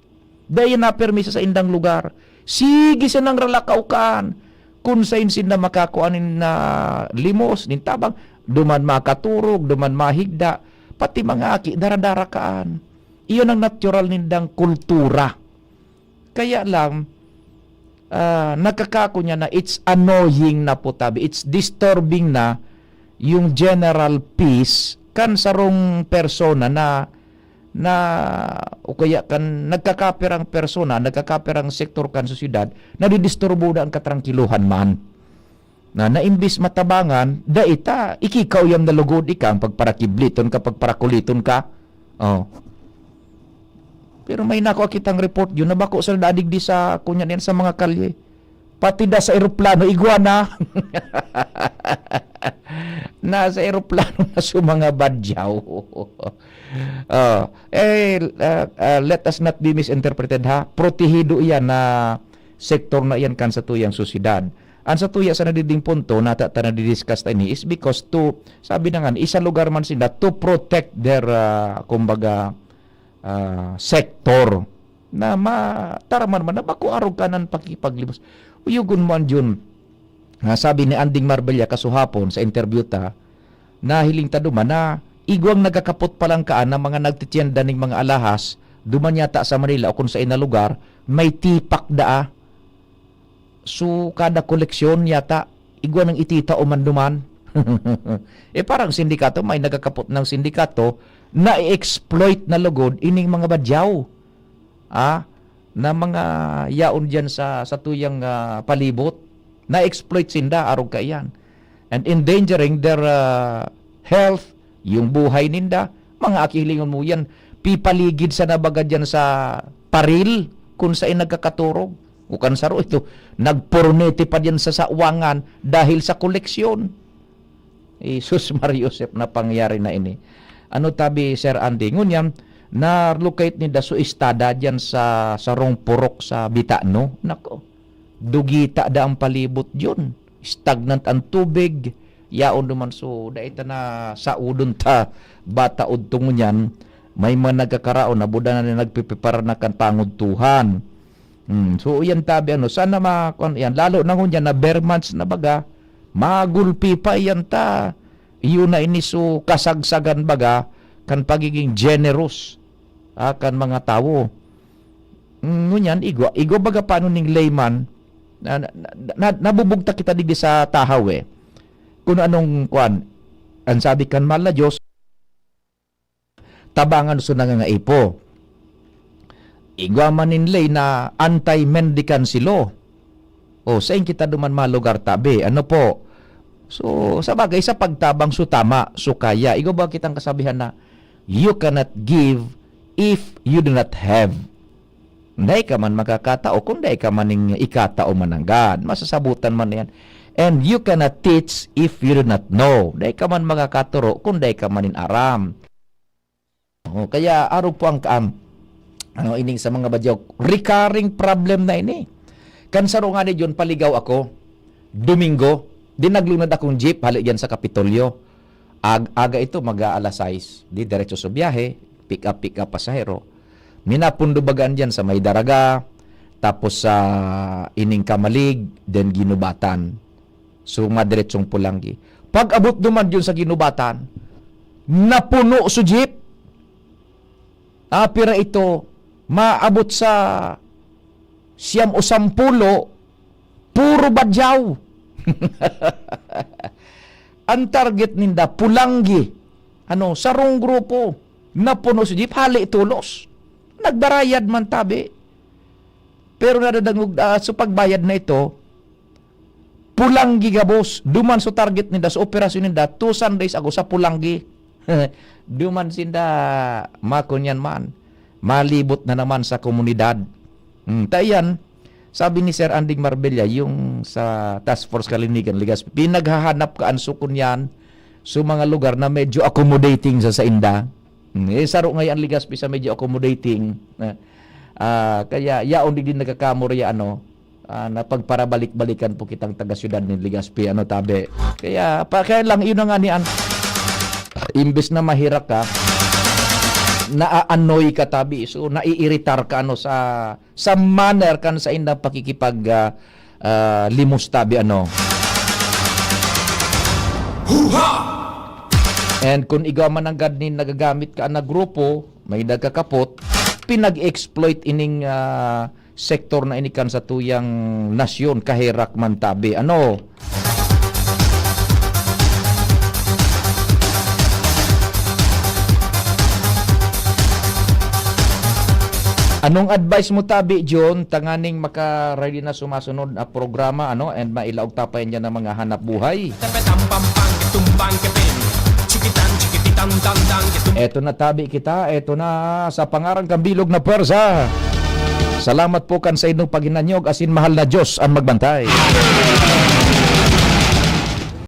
Dai na pirmi sa saindang lugar. Sige sanang ralakaw kaan. Kun sain sinda makakua nin, ah, limos, nin tabang, duman makaturog, duman mahigda. Pati mga aki, dara-dara kaan. Iyon ang natural nindang kultura. Kaya lang, ah, nakakako niya na it's annoying na po tabi. It's disturbing na yung general peace kan sarong persona na, na, o kaya kan nagkakapirang persona, nagkakapirang sektor kan sosyedad, nadidisturbo na ang katrankiluhan man. Na, na imbis matabangan, dai ta, ikikaw yang nalugod ikang pagparakibliton ka, pagparakuliton ka. Oh. Pero may nako kitang report yun, na bako sila nadigdi sa, kunya niyan, sa mga kalye. Pati da sa eroplano, igwa na. Nasa eroplano na sa mga Badyaw. Oh, eh, ah, ah, let us not be misinterpreted, ha. Protehido iyan na sektor na iyan kan satuyang sosyedad. Ang satuya sa nadiding punto, nata ta nadidiscuss ta ini, is because to, sabi na nga, isa lugar man sila to protect their, ah, kumbaga, ah, sector na ma-, taraman man na bako arog kanan pakipaglimos. Uyugon mo an Jun. Ah, sabi ni Anding Marbella kasuhapon sa interview ta, nahiling ta duman na igwang nagkakapot pa lang kaan na mga nagtitienda ning mga alahas, duman yata sa Manila o kung sa ina lugar, may tipak daa. So, kada koleksyon yata, igwa nang ititao man duman. Eh, parang sindikato, may nagkakapot ng sindikato na i-exploit na lugod ining mga Badyaw. Ah, na mga yaon diyan sa, sa tuyang, ah, palibot. Na-exploit sinda, arog kaiyan. And endangering their, ah, health, yung buhay ninda. Mga aki, hilingon mo yan, pipaligid sa nabaga diyan sa paril, kung saan nagkakaturog. O kan saro ito, nagpurnete pa diyan sa sawangan dahil sa koleksyon. Jesus Maria Joseph, na pangyayari na ini. Ano tabi, Sir Andy? Ngunyan, na-locate ninda so istada diyan sa sarong purok sa Bitano. Nako, dugita da ang palibot diyon. Stagnant ang tubig. Yaon naman, so, dai ta na saudon ta, bata udto ngunyan. May mga nagkakaraon na buda na nagpipiparan na kan pangudtuhan. Hmm, so, yan tabi, ano, sana ma-, kuwan yan. Lalo na ngunyan na bare months na baga, magulpi pa yan ta. Iyo na ini, so, kasagsagan baga, kan pagiging generous, ah, kan mga tawo. Mm, ngunyan, igwa, igwa baga paano ning layman, na, na, na, na, nabubugtak kita digdi sa tahaw, eh. Kung anong, kuwan, ang sabi kan mahal na Diyos, tabangan so nangangaipo. Igwa man nin ley na anti-mendicancy law. O, sain kita duman malugar tabi? Ano po? So, sa bagay, sa pagtabang, so tama, so kaya. Igwa ba kitang kasabihan na, "You cannot give if you do not have." Dai ka man makakatao kung dai ka man ning ikatao mananggad. Masasabutan man yan. "And you cannot teach if you do not know." Dai ka man makakaturo kung dai ka man nin aram. Oh, kaya arog po ang kaam, ano, ining sa mga Badyaw, recurring problem na ini. Kan saro ngani diyon, paligaw ako, Domingo, di naglunad akong jeep, hali diyan sa Kapitolyo. Ag-, aga ito, mag-aalas sais. Di diretso sa biyahe, pick up, pick up, pasahero. Minapundo bagaan diyan sa may Daraga, tapos sa ining Camalig, then Guinobatan. So, madiretsong Polangui. Pag-abot duman diyon sa Guinobatan, napuno so jeep. Ah, pira ito, maabot sa siyam o sampulo, puro Badyaw. Ang target ninda, Polangui. Ano, sarong grupo, napuno so jeep, hali tolos. Nagbarayad man tabi. Pero nadadangog, ah, so pagbayad na ito, Polangui gabos, duman sa target ninda, sa operasyon ninda, two Sundays ago sa Polangui. Duman sinda, makunyan man, malibot na naman sa komunidad. Hmm, ta iyan, sabi ni Sir Anding Marbella, yung sa Task Force Kalinigan, Legazpi, pinaghahanap ka an sukon yan sa mga lugar na medyo accommodating sa sainda. Hmm, eh, saro ngayon Legazpi sa medyo accommodating. Ah, kaya yaon din nagkakamorya, ano, ah, na pagparabalik-balikan po kitang taga-syudad nin Legazpi, ano, tabi. Kaya, pa, kaya lang, yun na nga ni an-, imbes na mahirak ka, naa-annoy ka, tabi. So, naiiritar ka, ano, sa, sa manner kan saindang pakikipag, ah, ah, limos, tabi, ano. Huha! And kung ikaw man nanggad nin nagagamit ka na grupo, may nagkakapot, pinag-exploit ining, ah, sektor na ini kan satuyang nasyon, kaherak man, tabi. Ano? Anong advice mo, tabi, John, tanganing maka-ready na sumasunod na programa, ano, and mailaog ta pa yan dyan ng mga hanap buhay? Tapetang pampang, tumbang kapin. Chikitan, chikititang, tandang, kitum- Eto na, tabi kita, eto na, sa pangaran kan bilog na pwersa. Salamat po kan sa inyong paghinanyog, asin mahal na Diyos ang magbantay.